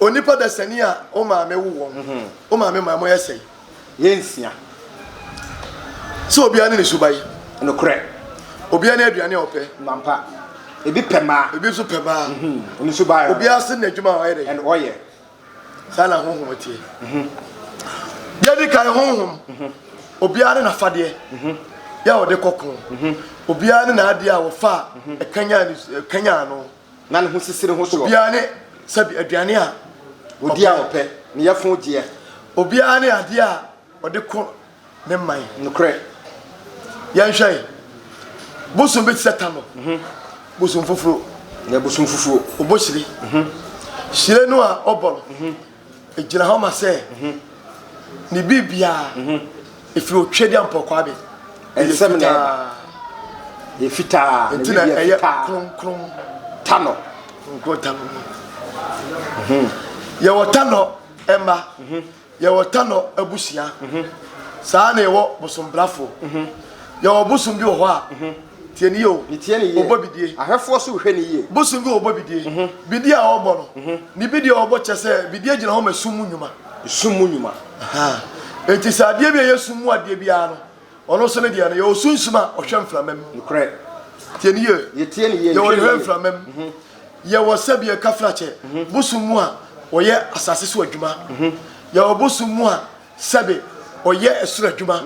Onipa dasani a wo maame wo wɔn, mhm. wo maame maa moyɛ sɛe. Yɛ nsia. Sɛ obiara ne ne suban. Nokorɛ. Obiara ne aduane a ɔpɛ. Nampa. Ebi pɛ maa. Ebi nso pɛ maa. Mhm. Ne suban. Obiara se n'adwuma a ɔyɛ dɛ. Ɛna ɔyɛ. Saa na honhom teɛ. Mhm. Deɛ di kan honhom. Obiara ne n'afadeɛ. Yɛ a ɔde kɔko. Obiara ne n'adeɛ a wɔfa a ɛkanyan no. Na ne ho sisi ne ho soɔ. Obiara ne sɛbi aduane a ɔdi a ɔpɛ, ne yafunu gyeɛ. Obiara ne adeɛ a ɔde kɔ ne man. Nokorɛ. Yɛnhwɛ yi, bosom bi te sɛ Tano, mhm. bosom fufuo. Yɛ bosom fufuo. Ɔbɔ hyire. Mhm. Hyire no a ɔbɔ no, mhm. ɛgyina hɔ ma sɛ ne biribiara ɛfiri otwa di ampɔkwaa bi. Ɛnsɛm na ɛba. Yɛ fitaa. Nti na ɛyɛ kronkron. Tanɔ. Kronkron tanɔ. Mhm. Yɛwɔ tanɔ mma. Mhm. Yɛwɔ tanɔ abusua. Mhm. Saa na yɛwɔ bosombrafoɔ. Yɛwɔ bosom bi wɔ hɔ a. Tie ne yie o. Tie ne yie. Ɔbɔ bidie. Ahwɛfoɔ so hwɛ ne yie. Bosom bi wɔ ɔbɔ bidie. Bidie a ɔbɔ no. Ne bidie a ɔbɔ kyɛ sɛ bidie gyina hɔ ma sum mu nnwuma. Sum mu nnwuma. Enti sɛ adeɛ bi a ɛyɛ sum mu adeɛ biara no, ɔno nso ne deɛ no, yɛwɔ sunsum a ɔhwɛ mframa mu. Nokorɛ. Tie ne yie. Yɛtie ne yie. Yɛwɔ deɛ ɔhwɛ mframa mu. Mhm. Yɛwɔ sɛdeɛ kafrakyɛ, mhm. bosom mu a ɔyɛ asase so adwuma. Mhm. Yɛwɔ bosom mu a sɛbe ɔyɛ ɛsoro adwuma.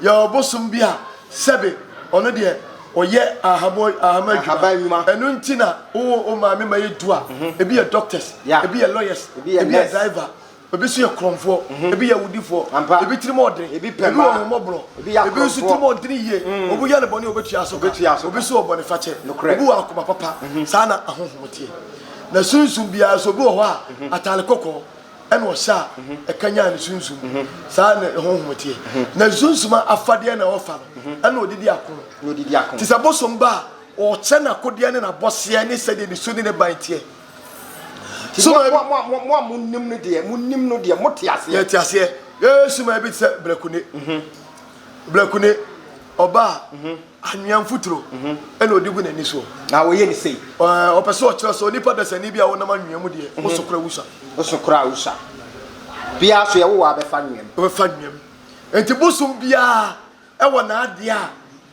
Yɛwɔ bosom bi a sɛbe ɔno deɛ ɔyɛ ahama ahama adwuma. Ɛno nti na wo wo maame ma yɛ du a, ebi yɛ doctors, ebi yɛ lawyers, ebi yɛ driver. Ebi nso yɛ korɔmfoɔ, mhm. ebi yɛ awudifoɔ, ebi tirim ɔden, ebi wɔ ahomɔborɔ, ebi nso tirim ɔden yie. Mm. Obi yɛ ne bɔne obetua so ka, obi nso wɔ bɔne fakyɛ, obi wɔ akoma papa. Mhm. Saa na ahonhom teɛ. Na sunsum biara nso obi wɔ hɔ a mhm. ataare kɔkɔɔ ɛna ɔhyɛ a ɛkanyan ne sunsum. Saa na honhom teɛ. Na sunsum afadeɛ na ɔfa no ɛna ɔde di ako. Te sɛ bosom ba a ɔkyɛ n'akodeɛ ne n'abɔseɛ ne sɛdeɛ ne su ne ne ban teɛ. Nti mo a mo a mo a monim no deɛ, monim no deɛ, mote aseɛ. Yɛte aseɛ. Yɛyɛ suman bi te sɛ brakune. Mhm. Brakune, ɔba a, mhm. anwea mfuturo mhm. ɛna ɔde gu n'ani soɔ. Na ɔyɛ ne sei. Ɔpɛ sɛ ɔkyerɛ sɛ onipa dasani bi a wonam anwea mu deɛ, woso kora wusa. Woso kora wusa. Biara so yɛwowɔ abɛfa anwea mu. Ɔbɛfa anwea mu. Nti bosom biara wɔ n'adeɛ a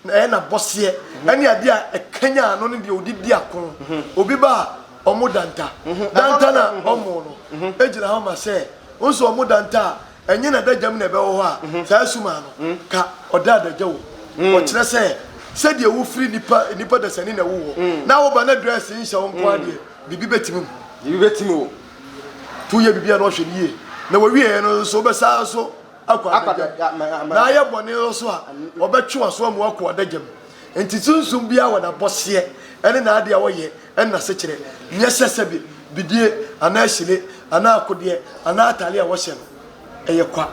ɛyɛ n'abɔseɛ ɛne adeɛ a ɛkanyan no ne deɛ ɔde di ako. Obi ba a ɔmo danta. Danta na ɔmo no gyina hɔ ma sɛ nso ɔmo danta a ɛnyɛ n'adagyam na ɛbɛwɔ hɔ a saa suma no ka ɔda adagya wɔ. Ɔkyerɛ sɛ sɛdeɛ wofiri nipa nipa dasani na ɛwowɔ na woba na dress nhyɛ wo nko adeɛ biribi bɛtumi mu. Biribi bɛtumi wo. To yɛ biribi a na ɔhwɛ no yie na wɔwieɛ no nso wobɛsaa so akɔ adagya mu, na ayɛ bɔne nso a, ɔbɛtwe w'aso ama woakɔ adagya mu. Enti sunsum biara wɔ n'abɔseɛ ne n'adeɛ a ɔyɛ ne n'asekyerɛ, nyɛ sɛ sɛbe bidie anaa hyire anaa akodeɛ anaa atadeɛ a wɔhyɛ no, ɛyɛ kwa.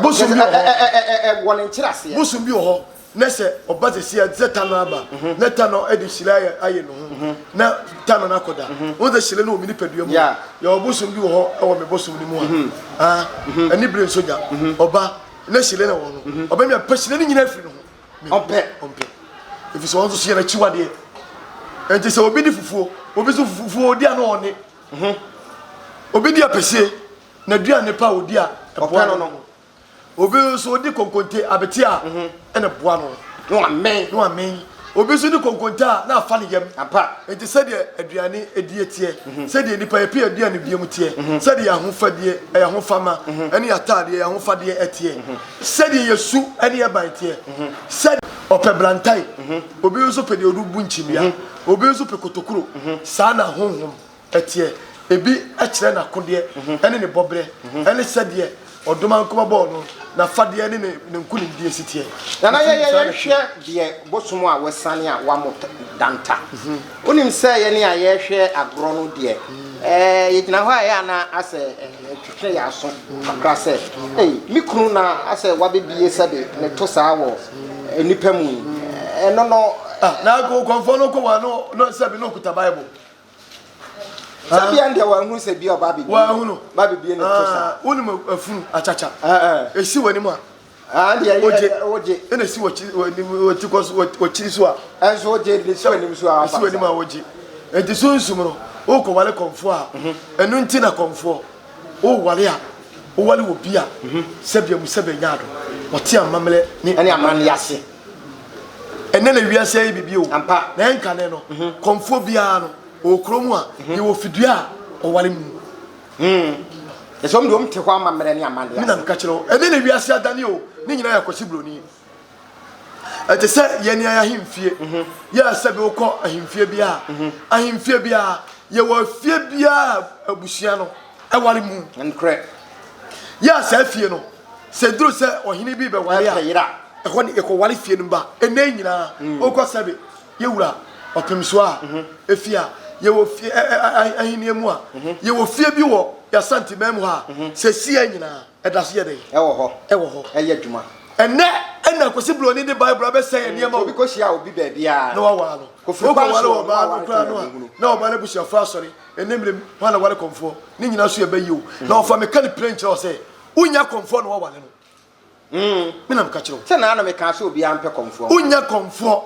Bosom bi wɔ hɔ, wɔ ne nkyerɛaseɛ. Bosom bi wɔ hɔ, na sɛ ɔba sɛsi a sɛ tano aba mhm. na tano de hyire ayɛ ayɛ ne ho mhm. na tano no akɔda mhm. wɔn sɛ hyire no wɔ me nipadua mu yɛ ɔbosom bi wɔ hɔ ɛwɔ me bosom no mu a ah ɛni bere nso gya ɔba na hyire na wɔ no ɔbɛ mi apɛ hyire no nyinaa firi ne ho ɔmpɛ ɔmpɛ efi sɛ wɔn nso so yɛ n'akyiwadeɛ nti sɛ obi di fufuo obi nso fufuo odi a na ɔne obi di apɛsie na aduane pa odi a ɛboa no no. Obi nso odi konkonte abete a ɛna boa no. Na wamen. Na wamen. Obi nso di konkonta a, na afa ne yam. Ampa. Enti sɛdeɛ aduane die teɛ, sɛdeɛ nnipa yɛpɛ aduane die mu teɛ, sɛdeɛ yɛn ahofadie, yɛn ahofama, ne yɛn ataadeɛ, yɛn ahofadeɛ teɛ, sɛdeɛ yɛn su ne yɛn ban teɛ, sɛdeɛ. Ɔpɛ brantae, obi nso pɛ deɛ ɔde bu nkyimia, obi nso pɛ kotokuro, saa na honhom teɛ. Ebi kyerɛ n'akodeɛ ne ne bɔberɛ ne sɛdeɛ Ɔdomankoma bɔɔ no, n'afadeɛ ne ne nkonimdie si teɛ. Nana yɛ yɛ yɛnhwɛ deɛ bosom a wasiane a wamo danta. Wonim sɛ yɛne a yɛhwɛ agorɔ no deɛ ɛɛ yɛgyina hɔ a ɛyɛ a na asɛ ɛtwetwe yɛn aso kakra sɛ ei me kunu na asɛ wabɛbie sɛbe ne to saa wɔ nnipa mu yi ɛno no. Ah, na akɔnkɔnfoɔ no kɔ wɔn ano no sɛbe na ɔkuta Bible. Sɛ bia ndeɛ wanhunu sɛ bia ɔba abɛbie. Wanhunu. Ba abɛbie ne to saa. Wonim afunu akyakya. Ɛsi w'anim a. Ndeɛ wogye. Wogye. Ɛna ɛsi w'akyi kɔ so w'akyiri so a. Ɛnso wogye de si w'anim so a. Ɛsi w'anim a wogye. Nti sunsum no wokɔ wale kɔmfoɔ a. Ɛno nti na kɔmfoɔ wowale a wowale wɔ bi a sɛbea mu sɛbea nya ado. Ɔte amammerɛ ne amanneɛ ase. Ɛnnɛ na wiase ayɛ biribi o. Ampa. Na ɛnkane no, kɔmfoɔ biara no, ɔwɔ kuro mu a, yɛwɔ fidua a ɔware mu. Ɛsɛ wɔn de wɔn te hɔ amammerɛ ne amanneɛ ase. Me na meka kyerɛ wo. Ɛnnɛ na wiase adane o, ne nyinaa yɛ Kwasi Broni. Ɛte sɛ yɛn ne ahemfie. Yɛ a sɛbi wokɔ ahemfie biara, ahemfie biara, yɛwɔ afie biara a abusua no ɛware mu. Nokorɛ. Yɛ a saa fie no, Sɛ ɛduru sɛ ɔhene bi rebɛware a, ɛhɔ ne yɛkɔware fie no ba. Ɛnnɛ yi nyinaa, mm. wokɔ sɛbe yɛwura ɔpemsoɔ a, mhm. efie a yɛwɔ fie ahenni mu a, mhm. yɛwɔ fie bi wɔ yɛasante man mu ha a, mhm. sɛ sie nyinaa ɛda so yɛ dɛn? Ɛwɔ hɔ. Ɛwɔ hɔ. Ɛyɛ adwuma. Ɛnnɛ ɛna Kwasi Buroni de Bible abɛsɛe yɛn nneɛma o. Obi kɔhyia obi baabiara. Na wawaa no. Wokɔware ɔbaa no koraa no a, na ɔbaa no abusuafoɔ asɔre. Ɛnnɛ mmerɛ mu, hwan na ware kɔmfoɔ? Ne nyinaa so yɛ bɛ yie o. Na ɔfa meka no plain kyerɛ wo sɛ, Wonya kɔmfoɔ na woaware no. Me na meka kyerɛ wo. Sɛ naa na mekaa sɛ obiara mpɛ kɔmfoɔ. Wonya kɔmfoɔ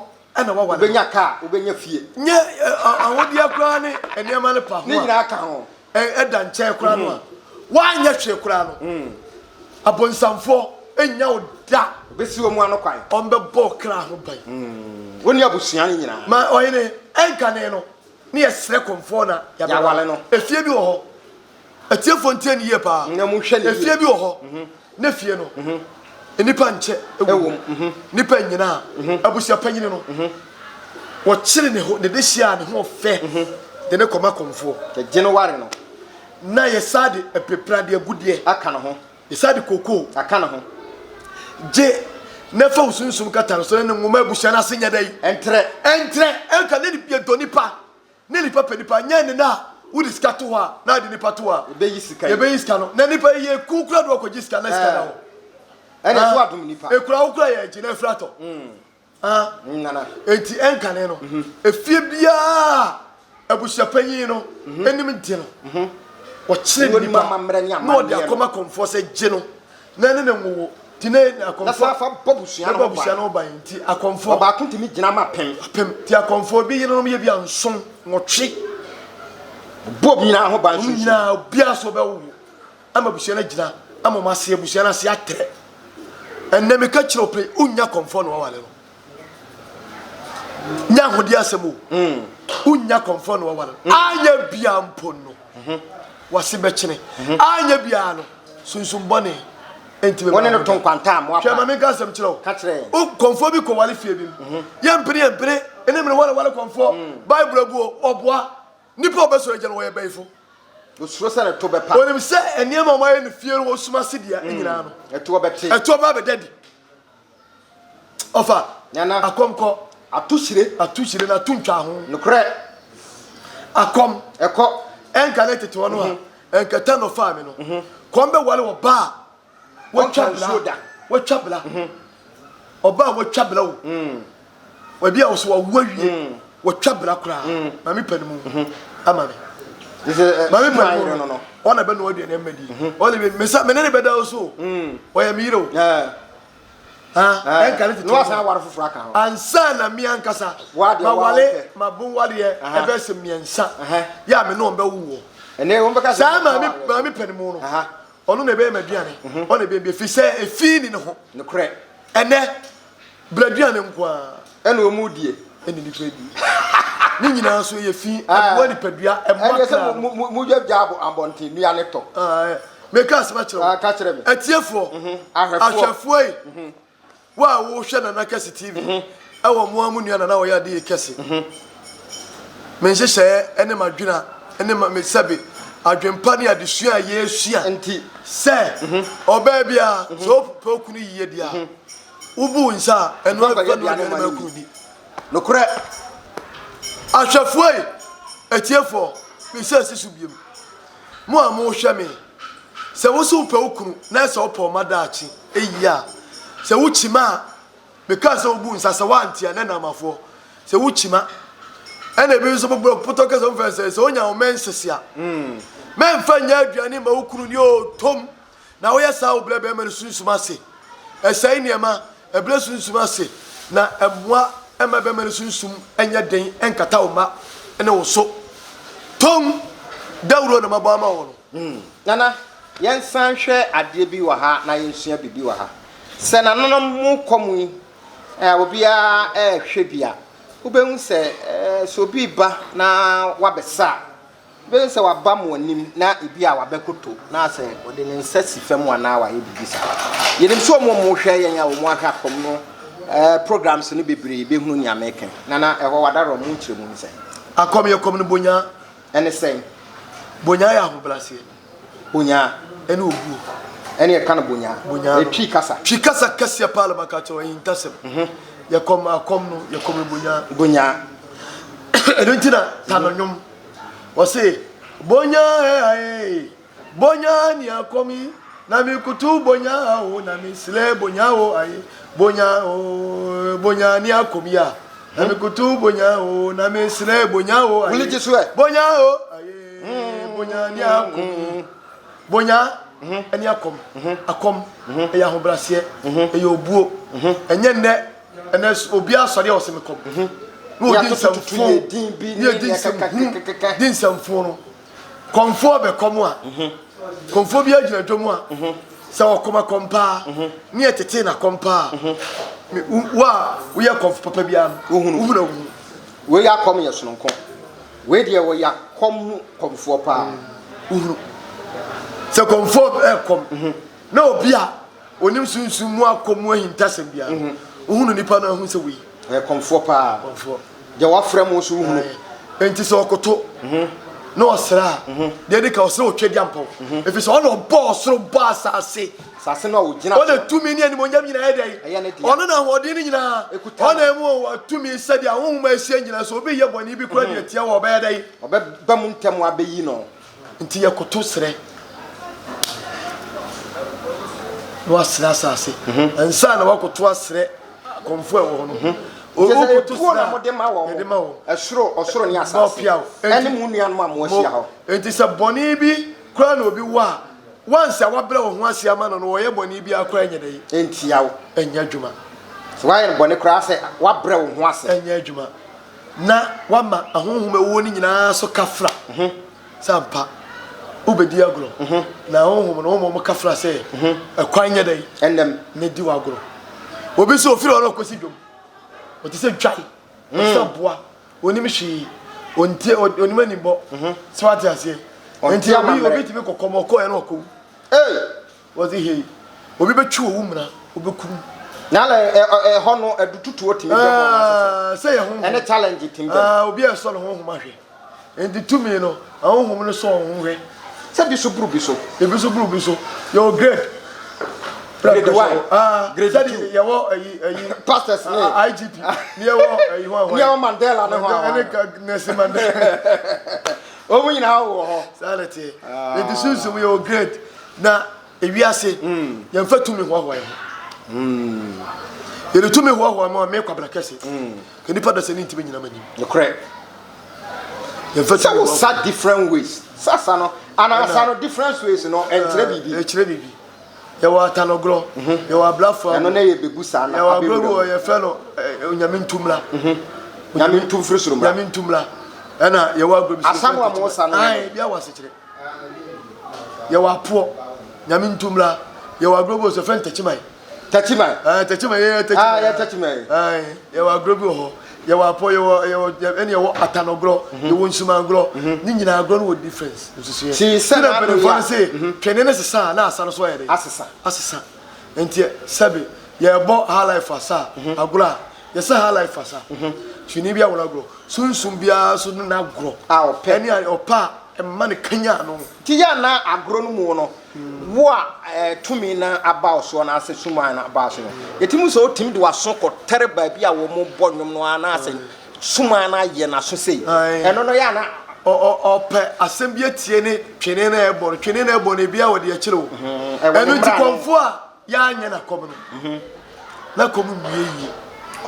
na woaware no. Wobɛnya kaa, wobɛnya fie. Nyɛ ahodeɛ koraa ne nneɛma no pa ho a. Ne nyinaa ka ho. Ɛda nkyɛn koraa no a, woanyɛ hwee koraa no, abonsamfoɔ nnya wo da. Wɔbɛsi wɔn ano kwan. Wɔbɛbɔ wo kra ho ban. Wo ne abusua no nyinaa. Ma ɔhene, ɛnkane no, ne yɛsrɛ kɔmfoɔ na yɛabɛware no. Efie bi wɔ hɔ. Atiefoɔ ntie no yie paa. Na monhwɛ no yie. Efie bi wɔ hɔ, ne fie no, nnipa nkyɛ wɔ mu. Nnipa nyinaa, abusua panyini no, wɔkyere ne ho, ne dehyeɛ a ne ho ɔfɛ de ne kɔma kɔmfoɔ. Yɛgye no ware no. Na yɛsan de apirepireadeɛ agudeɛ. Aka ne ho. Yɛsan de kokoo. Aka ne ho. Gye na fa wo sunsum kata no so na ne nwoma abusua no ase nyɛ dɛn? Ɛntrɛ. Ɛntrɛ. Ɛnka ne yɛdɔ nipa. Ne nipa pɛ nipa nyɛ ne na wode sika to hɔ a na ade nipa to hɔ a yɛbɛyi sika yi yɛbɛyi sika no na nipa yi yɛ ku kura do akɔgye sika na sika da hɔ ɛna so adom nipa ekura wo kura yɛ gye na afiri atɔ ah nana enti ɛnkane no efie biara abusuapanyin no anim de no wɔkyerɛ ne nipa na ɔde akɔma kɔmfoɔ sɛ gye no Na ɛne ne nwowo nti na akɔmfoɔ. Na san fa bɔ abusua no ho ban. Bɔ abusua no ho ban nti akɔmfoɔ. Ɔbaako ntumi gyina ma apem. Apem nti akɔmfoɔ bi yerenom yɛ bi a nson, nwɔtwe. Bɔ obi nyinaa ho ban sunsun. Wɔn nyinaa obiara so ɔbɛwowo ama abusua no agyina ama wɔn ase abusua no ase atrɛ. Ɛnnɛ meka kyerɛ wo pɛ wonnya kɔmfoɔ na wawale no. Nyɛ ahodeɛ asɛm o. Wonnya kɔmfoɔ na wawale no. Anyɛ bia mpo no. Wase bɛkyene. Anyɛ biara no. Sunsum bɔne nti bɛma. Wɔne no to nkwanta a moapa. Hwɛ ma menka asɛm kyerɛ wo. Ka kyerɛ yɛn. Wo kɔmfoɔ bi kɔware fie bi mu. Yɛmpene yɛmpene ɛne mene wɔne ware kɔmfoɔ. Bible abu o, ɔboa. Nipa a ɔbɛsɔre agya no wɔyɛ bɛyifo. Osuro sɛ ne to bɛpa. Onim sɛ nneɛma a wɔayɛ no fie no wɔ sum ase deɛ nyinaa no. Ɛtoɔ bɛte. Ɛtoɔ bɛ abɛda di. Ɔfa. Nana. Akɔm kɔ. Ato hyire. Ato hyire na ato ntwa ho. Nokorɛ. Akɔm. Ɛkɔ. Ɛnka ne tete hɔ no a. Mhm. Ɛnkata no faa me no. Mhm. Kɔm bɛ wale wɔ ba a. Wɔtwa bla. Wɔtwa bla. Mhm. Ɔba a wɔtwa bla o. Mm. Ebi a wɔsɛ wɔawo awie. Mm. Wɔtwa bra koraa. Mm. Maame pɛ no mu ama me. Maame pɛ no mu no. Ɔna bɛ noa aduane ama di. Ɔna bɛ mesa me ne ne bɛda so. Ɔyɛ me yere o. Ɛnka ne tete. Na wasan aware foforɔ aka ho. Ansa na me ankasa. Ma wale ma bon wareɛ ɛbɛ sɛ mmiɛnsa. Yɛ a me ne wɔn bɛwo wɔ. Saa maame maame pɛ no mu no. Ɔno na ɛbɛyɛ m'aduane. Ɔna ɛbɛyɛ bi ɛfiri sɛ efi ni ne ho. Nokorɛ. Ɛnɛ, brɛ aduane nko ara. Ɛna wɔn die. Ɛne nipa di. Ne nyinaa nso yɛ fi, ɛboa nipadua, ɛmmoa kra no. Ɛne sɛ modwagya abɔnten nnua no tɔ. Meka asɛm akyerɛ wo. Ka kyerɛ me. Atiefoɔ, ahwɛfoɔ yi, wo a wohwɛ Nana Kɛse TV, ɛwɔ mo ara mo nua Nana a ɔyɛ ade yie kɛse. Me nhyehyɛeɛ ne m'adwene a ne me sɛbe adwempa ne adesua a yɛresua nti sɛ ɔbaa biara sɛ wopɛ wo kunu yie deɛ a Wobu wo nsa a, ɛno ara fa noa aduane ma kunu di. Nokorɛ. Ahwɛfoɔ ei, atiefoɔ, mesan si so biom. Mo a mohwɛ me, sɛ wo nso wopɛ wo kunu na sɛ wopɛ wo mma daakye yie a, sɛ wokyima a, mekaa sɛ wobu nsa, sɛ woante a, na Naamafoɔ, sɛ wokyima. Ɛna ebi nso bobɔ potɔ kasa mu fɛ sɛ, sɛ wonya wo menses a, mɛmfa nyɛ aduane ma wo kunu ni o, tom. Na woyɛ saa a, wobrɛ barima no sunsum ase. Ɛsɛe nneɛma, ɛbrɛ sunsum ase, na ɛmmoa mma barima no sunsum nyɛ den nkata wo mma ne wo so. Tom dawuro na mabɔ ama wo no. Hmm. Nana, yɛnsan nhwɛ adeɛ bi wɔ ha na yɛnsua biribi wɔ ha. Sɛ nananom mo kɔ mu yi, eh, obiara ɛrehwɛ bi a, wobɛhu sɛ eh, sɛ obi ba na wabɛsa a, Wobɛhu sɛ waba mo anim na ebia wabɛkoto na sɛ ɔde ne nsa si fam anaa wayɛ biribi saa. Yɛnim sɛ wɔn a wɔhwɛ yɛn a wɔn ahwɛ akɔm no eh, programs no bebree bɛhunu nea meka yi. Nana, ɛhɔ wadarɔ mo nkyerɛmu ne sɛn? Akɔm yɛ kɔm no bonyaa. Ɛne sɛn? Bonyaa yɛ ahobrɛaseɛ. Bonyaa. Ɛne obuo. Ɛne ɛka no bonyaa. Bonyaa no. Twi kasa. Twi kasa kɛseɛ paa na maka kyerɛ wo, ahintasɛm. Yɛ kɔm akɔm no, yɛ kɔm no bonyaa. Bonyaa. Ɛno nti na tano nnwom. Ɔse, Bonyaa eh ae, bonyaa ni akɔm yi, na me kutu bonyaa o, na me srɛ bonyaa o ae, bonyaa o, bonyaa ni akɔm yi a, na me kutu bonyaa o, na me srɛ bonyaa o ae, bonyaa o ae, bonyaa ni akɔm yi, bonyaa ɛne akɔm, akɔm ɛyɛ ahobraseɛ, ɛyɛ obuo, ɛnyɛ nnɛ. Ɛnɛ obiara sɔre a ɔsɛ me kɔm. Mhm. Na ɔdi nsɛmfo ne ɛdi nsɛmhu di nsɛmfo no. Kɔmfoɔ bɛkɔm a mhm. kɔmfoɔ bi agyina dwom a mhm. sɛ ɔkɔm akɔm paa ne ɛtete na kɔm paa wo a woyɛ kɔmfo papa biara no wohunu wohunu wohunu. Wei akɔm yɛ sononko. Wei deɛ wɔyɛ akɔm mu kɔmfoɔ paa. Wohunu sɛ kɔmfoɔ ɛkɔm na obi a Onim sunsum mu akɔ mu ahintasɛm biara. Mhm. Wohunu nipa no ahu sɛ wei. Ɔyɛ kɔmfoɔ paa. Kɔmfoɔ. Deɛ wafrɛ mo nso wohunu. Enti sɛ ɔkoto mhm. na ɔsrɛ a, mhm. deɛ ɛdi ka ɔsrɛ ɔtwa di ampɔw. Ɛfiri sɛ ɔna ɔbɔ ɔsoro bɔ asase. Asase no a ɔgyina so. Ɔna tumi ne animuonyam nyinaa yɛ dɛn? Ɛyɛ ne dea. Ɔno na ahoɔden no nyinaa. Ɔna ɛmu wɔ tumi sɛdeɛ ahonhom a ahyia nyinaa sɛ obi yɛ bɔne bi kora deɛ tia wɔ ɔbɛyɛ dɛn? Ɔbɛba mu ntɛm abɛyi no. Nti yɛkoto srɛ na wasrɛ asase mhm. ansa na wakoto asrɛ akɔmfo a ɛwɔ hɔ no mhm. wokoto srɛ a yɛde ma wɔn ɛsoro ɔsoro ne asase ɛne mu nuanom a mo ahyia hɔ nti sɛ bɔne bi koraa na obi wɔ a wansi a wabrɛ wɔn ho ase ama no no wɔyɛ bɔne bi akora nyɛ dɛ ntia wo ɛnyɛ adwuma sɛ wayɛ bɔne koraa sɛ wabrɛ wo ho ase ɛnyɛ adwuma na wama ahonhom ɛwɔ no nyinaa so kafra mhm. Sɛ ampa wobɛdi agorɔ, na honhom no woma wɔka fra sɛ ɛkwan nyɛ dɛn ɛnam na di w'agorɔ. Obi nso ofiri hɔ na ɔkɔsi dwom, ɔte sɛ dwae, ɔte sɛ aboa, onim hwee, ɔntie, onim animbɔ. Sɛ wate aseɛ? Nti obi obi tumi kɔkɔm ɔkɔɛ na ɔkɔwu. Ee! Wɔse hei, obi bɛtwi owu mmena, wobɛkum. Na na ɛhɔ no adututuo tumi bɛ mu anaasɛ sɛ? Sɛ yɛ honhom. Ɛne challenge tumi bɛ mu. Obi a ɛsɔ ne honhom ahwɛ. Nti tumi no, ahonhom no sɔ wɔn ho hwɛ. Sɛ bi so buru bi so. Ebi so buru bi so. Yɛwɔ grade. Grade one. Ah, grade two. Yɛwɔ ayi ayi. Pastors ne. IGP. Ne yɛwɔ ayi ho ahoa. Ne yɛwɔ Mandela ne ho ahoa. Ɛne Nelson Mandela. Wɔn nyinaa wɔ hɔ. Saa na ɛteɛ. Nti sunsum yɛwɔ grade. Na ewiase, yɛmfa tumi hoahoa yɛn ho. Yɛde tumi hoahoa mu a me kwabena kɛse. Ka nipa da sɛ ne ntumi nyina m'anim. Nokorɛ. Yɛmfa Sɛ tumi wo hoahoa. sa different ways. Sasa no, anaa sa no different ways no, ɛnkyerɛ biribi. Ɛkyerɛ biribi. Yɛwɔ atanɔgorɔ, yɛwɔ ablafo Ɛno agorɔ. na yɛ bɛgu saa na Yɛwɔ agorɔ bi abɛwura wɔ mu. yɛfrɛ no Onyame ntumla. Nyame ntu mfiri soro mmra. Nyame ntumla. Ɛna yɛwɔ agorɔ bi so Asa yɛfrɛ no a no mo sa no Ae, yɛ dɛn? bia wɔ asekyerɛ. Yɛwɔ apoɔ, Nyame ntumla. Yɛwɔ agorɔ bi wɔ so yɛfrɛ no Takyiman. Takyiman. Ɛɛ Takyiman yɛ yɛ Takyiman. Ah yɛ Takyiman. Ɛɛ yɛwɔ agorɔ bi wɔ hɔ. Yɛwɔ apɔ, yɛwɔ yɛwɔ ɛne yɛwɔ atanɔgorɔ, yɛwɔ nsumankorɔ. Ne nyinaa agorɔ no wɔ difference nsusuiɛ. Ti sɛ Ti na n'ano mpanimfoɔ yɛ no se twene ne sesa a na asa no so ayɛ dɛ. Asesa. Asesa. Nti sɛbe yɛbɔ high life asa a, agorɔ a, yɛsɛ high life asa. Twene bi awɔ agorɔ. Sunsum biara nso ne n'agorɔ. A ɔpɛ. Ɛne a ɔpɛ a ɛma no kanyan no. Nti yɛ a na agorɔ no mu no, wo a ɛɛ tumi no aba wo soɔ anaasɛ suman no aba wo so no, yɛtumi hu sɛ wotumi de w'aso kɔtɛre baabi a wɔbɔ nnwom no anaasɛ suman no ayɛ n'aso sei. Ɛno no yɛ a na. Ɔpɛ asɛm bi atie ne twene no a ɛbɔ no. Twene no a ɛbɔ no, ebi a wɔde akyerɛ o. Ɛwɔ ne Ɛno nti mmara no. kɔmfoɔ a yɛanyɛ n'akɔm no, n'akɔm nwie yie.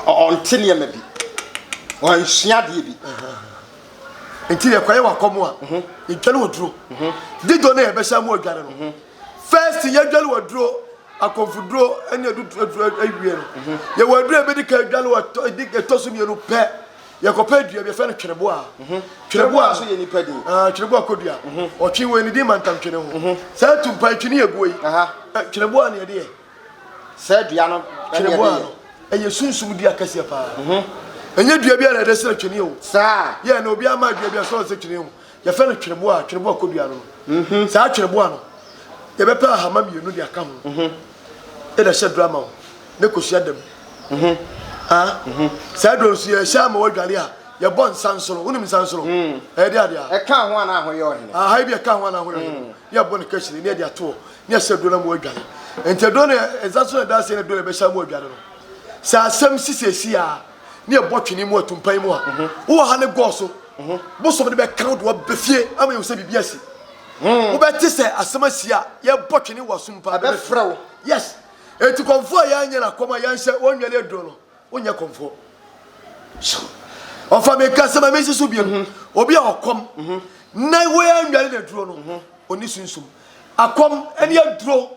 Ɔnte nneɛma bi. Ɔnsua adeɛ bi. Nti yɛkɔyɛ wakɔm a, yɛdwale wɔ duro. Didɔ no a yɛbɛhyɛ ama ɔdware no, first yɛdwale wɔ duro, akɔmfoduro ne aduduro awie no, yɛwɔ aduro a yɛbɛdi kan adwale wɔ ɛtɔ so mmienu pɛ. Yɛkɔpɛ dua bi yɛfrɛ no twereboa. Twereboa nso yɛ nipa din. Ah, twereboa kɔdua. Ɔtwe wɔ ne din mantam twene ho. Saa tumpan twene yɛ guo yi. Twereboa na yɛde yɛ. Saa dua no twereboa no ɛyɛ sunsum dua kɛseɛ paa. Ɛnyɛ dua bi a na yɛde srɛ twene o. Saa. Yɛ na obi ama dua bi a sɛ ɔsɛ twene o. Yɛfrɛ no twereboa, twereboa kɔdua no. Saa twereboa no yɛbɛpɛ ahama mmienu de aka ho. Ɛna hyɛ duro ama wo ne kosua dam. Ah, saa duro nso yɛhyɛ ama wadwale a yɛbɔ nsa nsono. Wonim nsa nsono? Ɛyɛ de adeɛ a. Ɛka ho anaa ho yɛ ɔhene? Aha bi ɛka ho anaa ho yɛ ɔhene. Ne yɛbɔ ne kahyire ne yɛde ato hɔ ne yɛhyɛ duro no ama wadwale. Nti aduro no nsa nsono ɛda ase ne duro no yɛbɛhyɛ ama wadwale no. Sɛ asɛm si sɛsi a ne yɛbɔ twene mu atumpan mu a wowɔ ha ne gɔɔ so bosom de bɛka wo de wabɛ fie ama yɛhu sɛ biribi asi. Wobɛte sɛ asɛm asi a yɛbɔ twene wɔ asom paa. Ɛbɛfrɛ wo. Yes. Eti kɔmfoɔ a yɛanyɛ no akɔm a yɛnhyɛ wɔnwɛre aduro no, wonyɛ kɔmfoɔ. So ɔfa me kasa ma mensi so biom. Obi a ɔkɔm na wɔanwɛre no aduro no, ɔni sunsum. Akɔm ne aduro,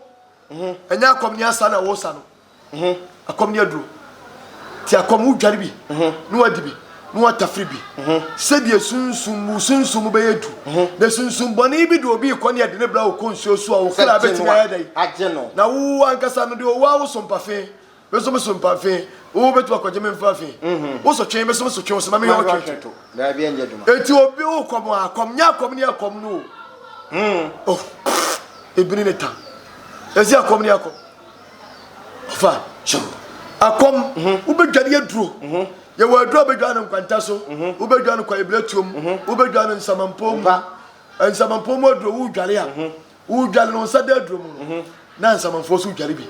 ɛnyɛ akɔm ne asa na wɔsa no. Akɔm ne aduro. Ti akɔm wodware bi na wadi bi na watafiri bi sɛdeɛ sunsum mu sunsum mu bɛyɛ du na sunsum bɔne bi de obi rekɔ ne ɛde ne bra wokɔ nsuo so a wo kra bɛtumi ayɛ dɛn agye no na wo ankasa no deɛ ɔwɔ a woso mpafe me nso meso mpafe wo bɛtumi akɔgye me mfafe woso twe me nso meso twe wo so ma meyɛ ɔtwe to daabi ɛnyɛ adwuma enti obi wo kɔm a akɔm nyɛ akɔm ne akɔm no o oh ebini ne ta ɛsi akɔm ne akɔm Ɔfa akɔm, wobɛdwane aduro. Yɛwɔ aduro a wobɛdwane no nkwanta so, wobɛdwane no kwaebiretuo mu, wobɛdwane no nsamampɔn mu. Nsamampɔn mu aduro wodware a, wodware no nsa da aduro mu no, na nsamanfoɔ so dware bi.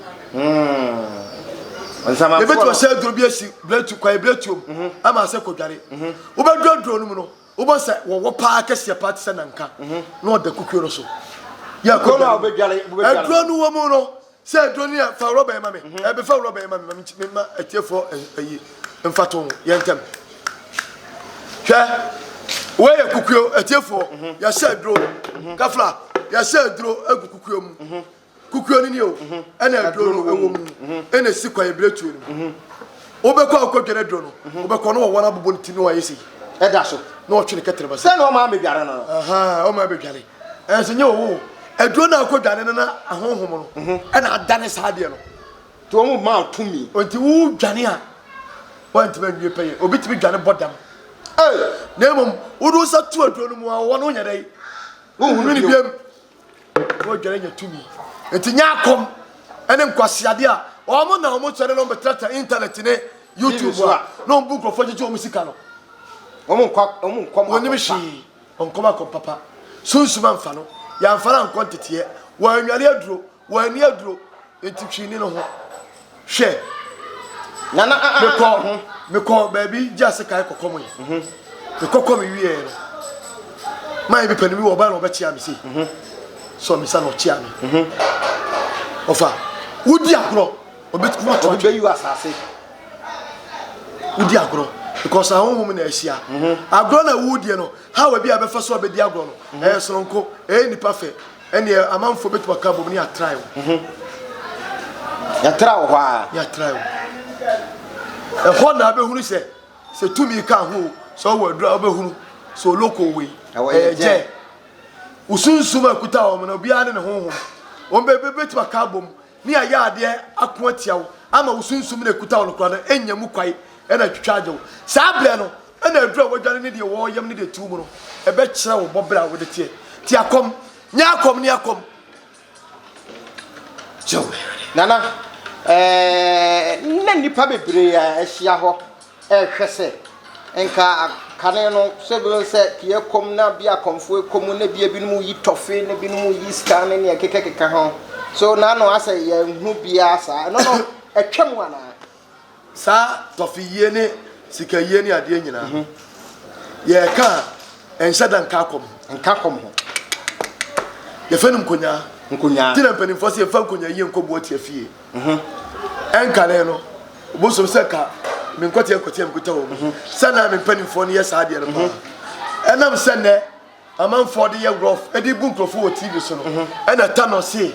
Yɛbɛtumi ahyɛ aduro bi asi kwaebiretuo mu ama asɛ kɔdware. Wobɛduru aduro no mu no, Wobɛhu sɛ wɔwɔ paa kɛseɛ paa te sɛ nanka na ɔda kukuo no so. Yɛ Kuro no a wobɛdware wobɛdware Aduro no wɔ mu no sɛ aduro no yɛ fa rɔba yi ma me ɛbɛfa rɔba yi ma me ma me ma atiefoɔ ayi mfato ho yɛ ntɛm. Hwɛ wei yɛ kukuo atiefoɔ yɛhyɛ aduro kafla yɛhyɛ aduro agu kukuo mu. Kukuo no ni o, ɛna aduro no ɛwɔ mu, ɛna esi kwan ebire tuo no mu. Wobɛkɔ a wokɔ dware aduro no, wobɛkɔ na wɔwɔ no abobɔ ne ti na wayɛ sei. Ɛda so. Na ɔtwe ne kɛtɛrɛma sei. Sɛ na ɔma abɛdware no no. Ahaa, ɔma abɛdware. Ɛnso nyɛ wɔwɔ o. Aduro no a wokɔ dware no na ahonhom no, ɛna adane saa adeɛ no. Nti wɔn ma wo tumi. Nti wodwane a, woantumi anwie pɛyɛ. Obi tumi dwane bɔ dam. Na mmom, wode wo nsa to aduro no mu a, wɔwɔ no wonyɛ dɛn? Wonhunu ne bio. biam. Na wɔdware nya tumi. Nti nyɛ akɔm ne nkwaseade a wɔn na wɔn sɔre na wɔn bɛtratra internet ne YouTube a na wɔn bu nkurɔfoɔ gyegye wɔn sika no. Wɔn nkɔ wɔn nkɔm Wɔn nim hwee. Wɔn nkɔm akɔm papa. Sunsum amfa no. Yɛamfa no ankɔ nteteɛ. Wɔanware aduro. Wɔanni aduro. Nti hwee ni no ho. Hwɛ. Nana a a Mekɔ mekɔ baabi gye ase kae kɔkɔ mo yi. Mekɔ kɔ me wie no. Maa bi panin bi wɔ ɔbaa na ɔbɛkyea me sei. Sɔ me nsa na ɔkyea me. Ɔfa wodi agorɔ ɔbɛtumi ato Obi bɛyi asase. Wodi agorɔ because ahonhom na ahyia. Agorɔ na wodie no how ebi a bɛfa so a bɛdi agorɔ no ɛyɛ soronko ɛyɛ nipa fɛ. Ɛnneɛ amanfoɔ bɛtumi aka abom ne yɛatrae wo. Yɛtra wɔ hɔ a. Yɛatrae wo. Ɛhɔ na abɛhunu sɛ sɛ tumi ka ho o, sɛ ɔwɔ aduru a wobɛhunu sɛ oloko wei ɛyɛ gyɛ. Wo sunsum a ɛkuta wɔn no obiara ne ne honhom. Wɔn bɛtumi aka abom ne ayɛ adeɛ ako atia wo ama wo sunsum na ɛkuta wo no koraa no ɛnya mu kwae. Ɛna atwitwa agye wo. Saa berɛ no, ɛna aduru a woadwane ne deɛ ɛwɔ yam ne deɛ ɛte wo mu no, ɛbɛkyerɛ wo bɔberɛ a wode teɛ. Nti akɔm, nyɛ akɔm ne akɔm. Kyew. Nana, ɛɛ, na nnipa bebree a ahyia hɔ rehwɛ sɛ nka kane no sɛ bi sɛ pie kɔm na bi akɔmfoɔ kɔm na bi ebinom yi tɔfe na ebinom yi sika ne nea ɛkekakeka ho. So n'ano asɛ yɛnhu biara saa. Ɛno no, atwa mu anaa? Saa tɔfe yie ne sika yie ne adeɛ nyinaa yɛreka a ɛnhyɛ da nka akɔm ho. Nka akɔm ho. Yɛfɛ no nkonyaa. Nkonyaa. Ti na mpanimfoɔ sɛ yɛmfa nkonyaa yie nkɔ boɔ tia fie. Ɛnkane no bosom sɛ ka me nkɔteɛ nkɔteɛ mekuta wɔ mu. Sɛ na me mpanimfoɔ no yɛ saa adeɛ no paa. Ɛnam sɛ nnɛ Amanfoɔ de yɛ rough de bu nkurɔfoɔ wɔ TV so no ɛna Tano se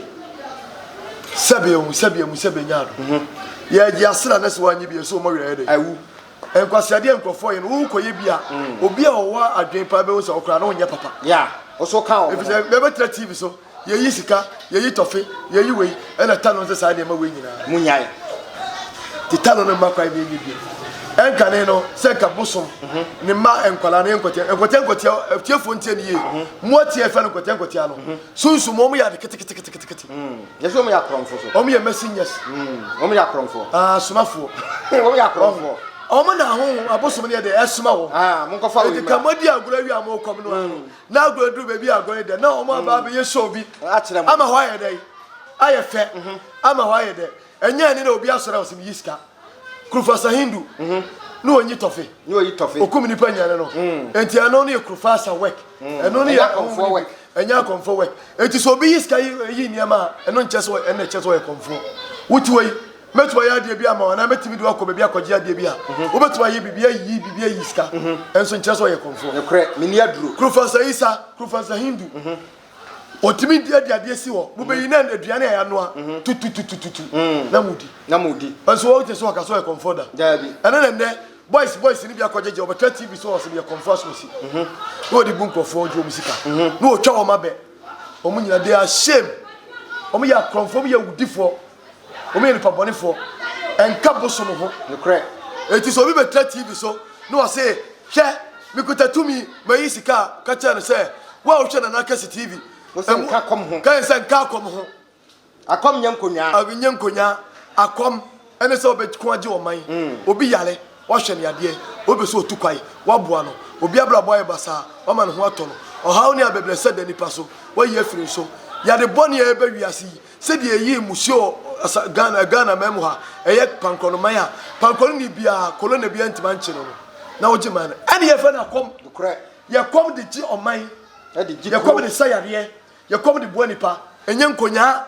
sɛbe ehu sɛbe emu sɛbe nya no yɛgye asra na sɛ wanye bi ɛsɛ wɔn werɛ yɛ dɛ awu nkwaseadeɛ nkurɔfoɔ yɛ no wokɔ yɛ bi a obi a ɔwɔ adwene paa bɛhu sɛ ɔkora na ɔnyɛ papa ya ɔso ka wɔn efisɛ bɛbɛtena TV so Yɛyi sika, yɛyi tɔfe, yɛyi wei, ɛna Tano sɛ saa nneɛma wei nyinaa. Munyae. Nti Tano no mma kwan ma yɛnyɛ bio. Ɛnkane no, sɛ nka bosom ne mma nkwadaa no yɛ nkwatia, nkwatia nkwatia, atiefoɔ ntie ne yie. Mmoa tia ɛfɛ no nkwatia nkwatia no. Sunsum wɔn yɛ ade keteketeketekete. Yɛsɛ wɔn yɛ akorɔmfo so. Wɔn yɛ messengers. Wɔn yɛ akorɔmfoɔ. Ah, asomafoɔ. Wɔn yɛ akorɔmfoɔ. Wɔn na ahohom abosom no yɛ de ɛsoma wɔn. Ah, monkɔfa wei mra. Eti ka mo adi agorɔ awie a mo kɔm no ano. Na agorɔ aduru baabi a agorɔ yɛ dɛ na wɔn aba abɛyɛ show bi ama hɔ ayɛ dɛ ayɛ fɛ ama hɔ ayɛ dɛ ɛnyɛ ɛne na obi asɔre a ɔsɛ meyi sika kurufasa hindu na ɔnyi tɔfe ne ɔyi tɔfe okum nipa nyane no nti ɛno no yɛ kurufasa work ɛno no yɛ akɔmfoɔ work ɛnyɛ akɔmfoɔ work nti sɛ obi yi sika yi nneɛma a ɛno nkyɛ sɛ ɛno kyɛ sɛ ɔyɛ kɔmfoɔ wote wɔ yi Mɛtumi ayɛ adeɛ bi ama wo anaa mɛtumi de wo akɔ baabi akɔgye adeɛ bi a wobɛtumi ayɛ biribi ayi biribi ayi sika ɛnso nkyerɛ sɛ ɔyɛ kɔmfoɔ. Nokorɛ, menni aduro. Kurufansa Isa, Kurufansa Hindu, ɔtumi di adi adeɛ si hɔ, mobɛyi na aduane a yɛanoa tututututu na modi. Na modi. Ɛnso wɔn kyerɛ sɛ ɔka sɛ ɔyɛ kɔmfoɔ da. Daabi. Ɛno na nnɛ boys boys no bi akɔgyegye ɔbɛtra TV so ɔsɛ meyɛ kɔmfoɔ asomasi na ɔde bu nkurɔfoɔ gye wɔn sika na ɔtwa wɔn abɛ wɔn nyina they are shame wɔn yɛ akorɔmfoɔ wɔn yɛ awudifoɔ. Wɔn yɛ nipa bɔnefoɔ. Ɛnka bosom ho. Nokorɛ. Enti sɛ obi bɛtra TV so na ɔse, Hwɛ, mekuta tumi, mayi sika a, ka kyerɛ no sɛ, Wo a wohwɛ Nana Akɛse TV, Wo se nka akɔm ho. Ka yɛn sɛ nka akɔm ho. Akɔm nyɛ nkonyaa. Nyɛ nkonyaa. Akɔm ɛne sɛ wobɛko agye ɔman. Obi yare, woahwɛ no yadeɛ. Obi pɛ sɛ ɔtu kwan, woaboa no. Obi abrabɔ ayɛ basaa, woama ne ho atɔ no. Ɔhaw ne abɛbrɛsɛ da nipa so, woayi afiri ne so. Yade bɔne a ɛreba wiase yi, Sɛdeɛ yɛyii mmusuo wɔ asa Ghana Ghana man mu ha, ɛyɛ pankɔno man a pankɔno ni biara, kolona biara ntumi ankye no no, na wogye man no. Ɛne yɛfrɛ no akɔm. Nokorɛ. Yɛkɔm de gye ɔman. Ɛde gye Yɛkɔm kuro. de sa yareɛ. Yɛkɔm de boa nipa. Ɛnyɛ nkonyaa.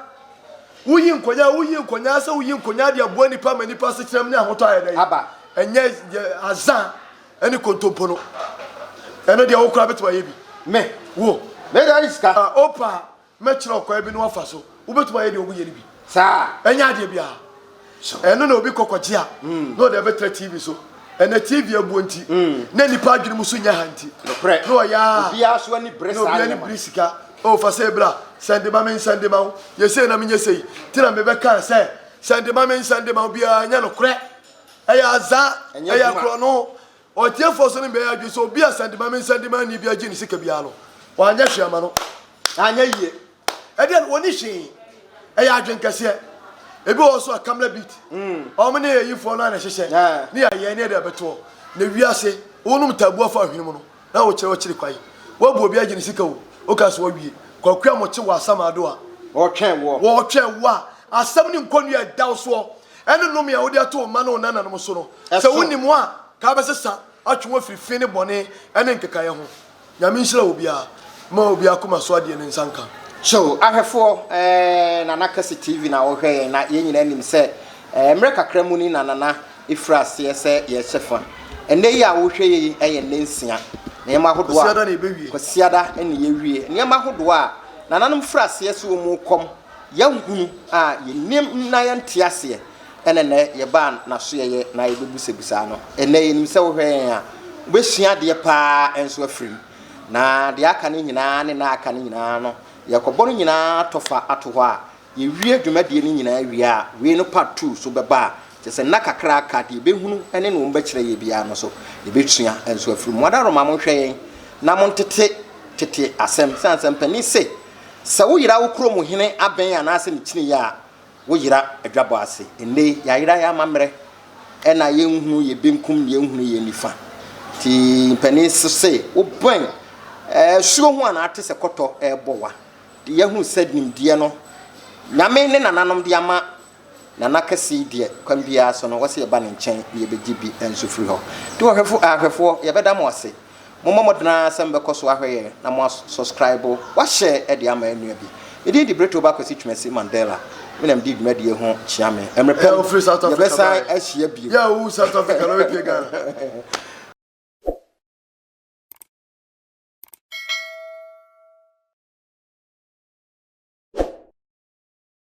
Woyi nkonyaa, woyi nkonyaa sɛ woyi nkonyaa de aboa nipa ma nipa asetenam ne ahotɔ ayɛ dɛn? Aba. Ɛnyɛ yɛ azan ɛne kontompo no. Ɛno deɛ wo koraa bɛtumi ayɛ bi. Me. Wo. Me deɛ ne sika. Ah, opa. Mɛkyerɛ ɔkwan bi na woafa so. Wobɛtumi ayɛ deɛ wɔyɛ no bi. Saa. Ɛnyɛ adeɛ biara. Ɛno na obi kɔ kɔgye a, mm. na ɔde abɛtra TV so. Ɛnɛ TV abuo nti, mm. na nipa adwene mu so nyɛ ha nti. Nokorɛ. Na ɔyɛ a. Obiara so ani bere saa nneɛma. Na obiara ani bere sika. O fa sɛ bra, sɛnde ma me nsɛnde ma wo. Yɛ sei na menyɛ sei. Ti na mebɛka sɛ sɛnde ma me nsɛnde ma wo biara nyɛ nokorɛ. Ɛyɛ azaa, ɛyɛ akorɔno. Ɔtiefoɔ so no bɛyɛ adwene sɛ obi a sɛnde ma me nsɛnde ma ni bi agye ne sika biara no, wanyɛ hwee ama no. Anyɛ yie. Ɛdeɛ no, wɔnni hwee. Ɛyɛ adwen kɛseɛ. Ebi wɔ hɔ so a Kamla beat. Wɔn ne ayifoɔ no ara na ɛhyehyɛ. Ne yɛayɛ ne yɛde abɛtoɔ. Na wiase, wonom taabu afa ahwene mu no, na wokyerɛ wokyere kwae. Woabu obi agye ne sika o, woka sɛ woawie. Kwaku a mokye wɔ Asamado a. Wɔretwɛn woɔ. Wɔretwɛn wo a, asɛm ne nkɔnnua a ɛda wo soɔ, ɛne nnome a wode ato wo mma ne wo nananom so no, sɛ wonim a, ka bɛsesa atwe wo afiri fi ne bɔne ne nkekaeɛ ho. Nyame nhyira obiara ma obiara akoma so adeɛ ne nsa nka. So ahwɛfoɔ eh, Nana Kɛse TV na wɔhwɛ yɛn na yɛn nyinaa nim sɛ eh, mmerɛ kakra mu ni na Nana ɛfiri aseɛ sɛ yɛhyɛ fa. Ɛnnɛ yi a wohwɛ yɛ yi ɛyɛ nnɛ nsia. Nneɛma ahodoɔ a Kwasiada na yɛbɛwie. Kwasiada na yɛwie. Nneɛma ahodoɔ a nananom firi aseɛ sɛ wɔn rekɔm yɛahunu a yɛnim na yɛnte aseɛ Ɛna nnɛ yɛbaa n'asoɛeɛ na yɛbɛbusabusaa no. Ɛnnɛ yɛnim sɛ wohwɛ yɛn a, wobɛsua adeɛ pa ara nso afiri mu. Na deɛ aka no nyinaa ne nna a aka no nyinaa no, yɛkɔbɔ no nyinaa tɔfa ato hɔ a, yɛwie dwumadie no nyinaa wie a, wei no part 2 so bɛba a, Kyerɛ sɛ nna kakra aka, deɛ yɛbɛhunu ne nea wɔbɛkyerɛ yɛn biara no so, yɛbɛsua nso afiri mu. Adaworoma monhwɛ yɛn na montete tete asɛm. Sɛ ansɛmpani se, sɛ woyera wo kurom hene abɛn anaasɛ ne kyiniiɛ a, woyera adwabɔ ase. Ɛnnɛ yi, yɛayera yɛn amammerɛ na yɛnhunu yɛn benkum ne yɛnhunu yɛn nifa. Nti mpanin nso se, wobɛn asuo ho a na ate sɛ kɔtɔ rebɔ wa. De yɛahunu sɛ nimdeɛ no, Nyame ne nananom de ama Nana kɛse yi deɛ, kwan biara so no, wɔse yɛba ne nkyɛn na yɛbɛgye bi nso firi hɔ. Nti ɔhwɛfo, ahwɛfoɔ, yɛbɛda mo ase. Mommɔ mmɔden ara sɛ mobɛkɔ so ahwɛ yɛn na mo asɔskraibo, wahyɛ de ama yɛn nua bi. Me din de Bretoba Kwasi Twumasi Mandela. Me na medi dwumadie ho kyea me. Mmerɛ pa mu, yɛbɛsan ahyia bio. Yeah, wo South Africa na wopie Ghana.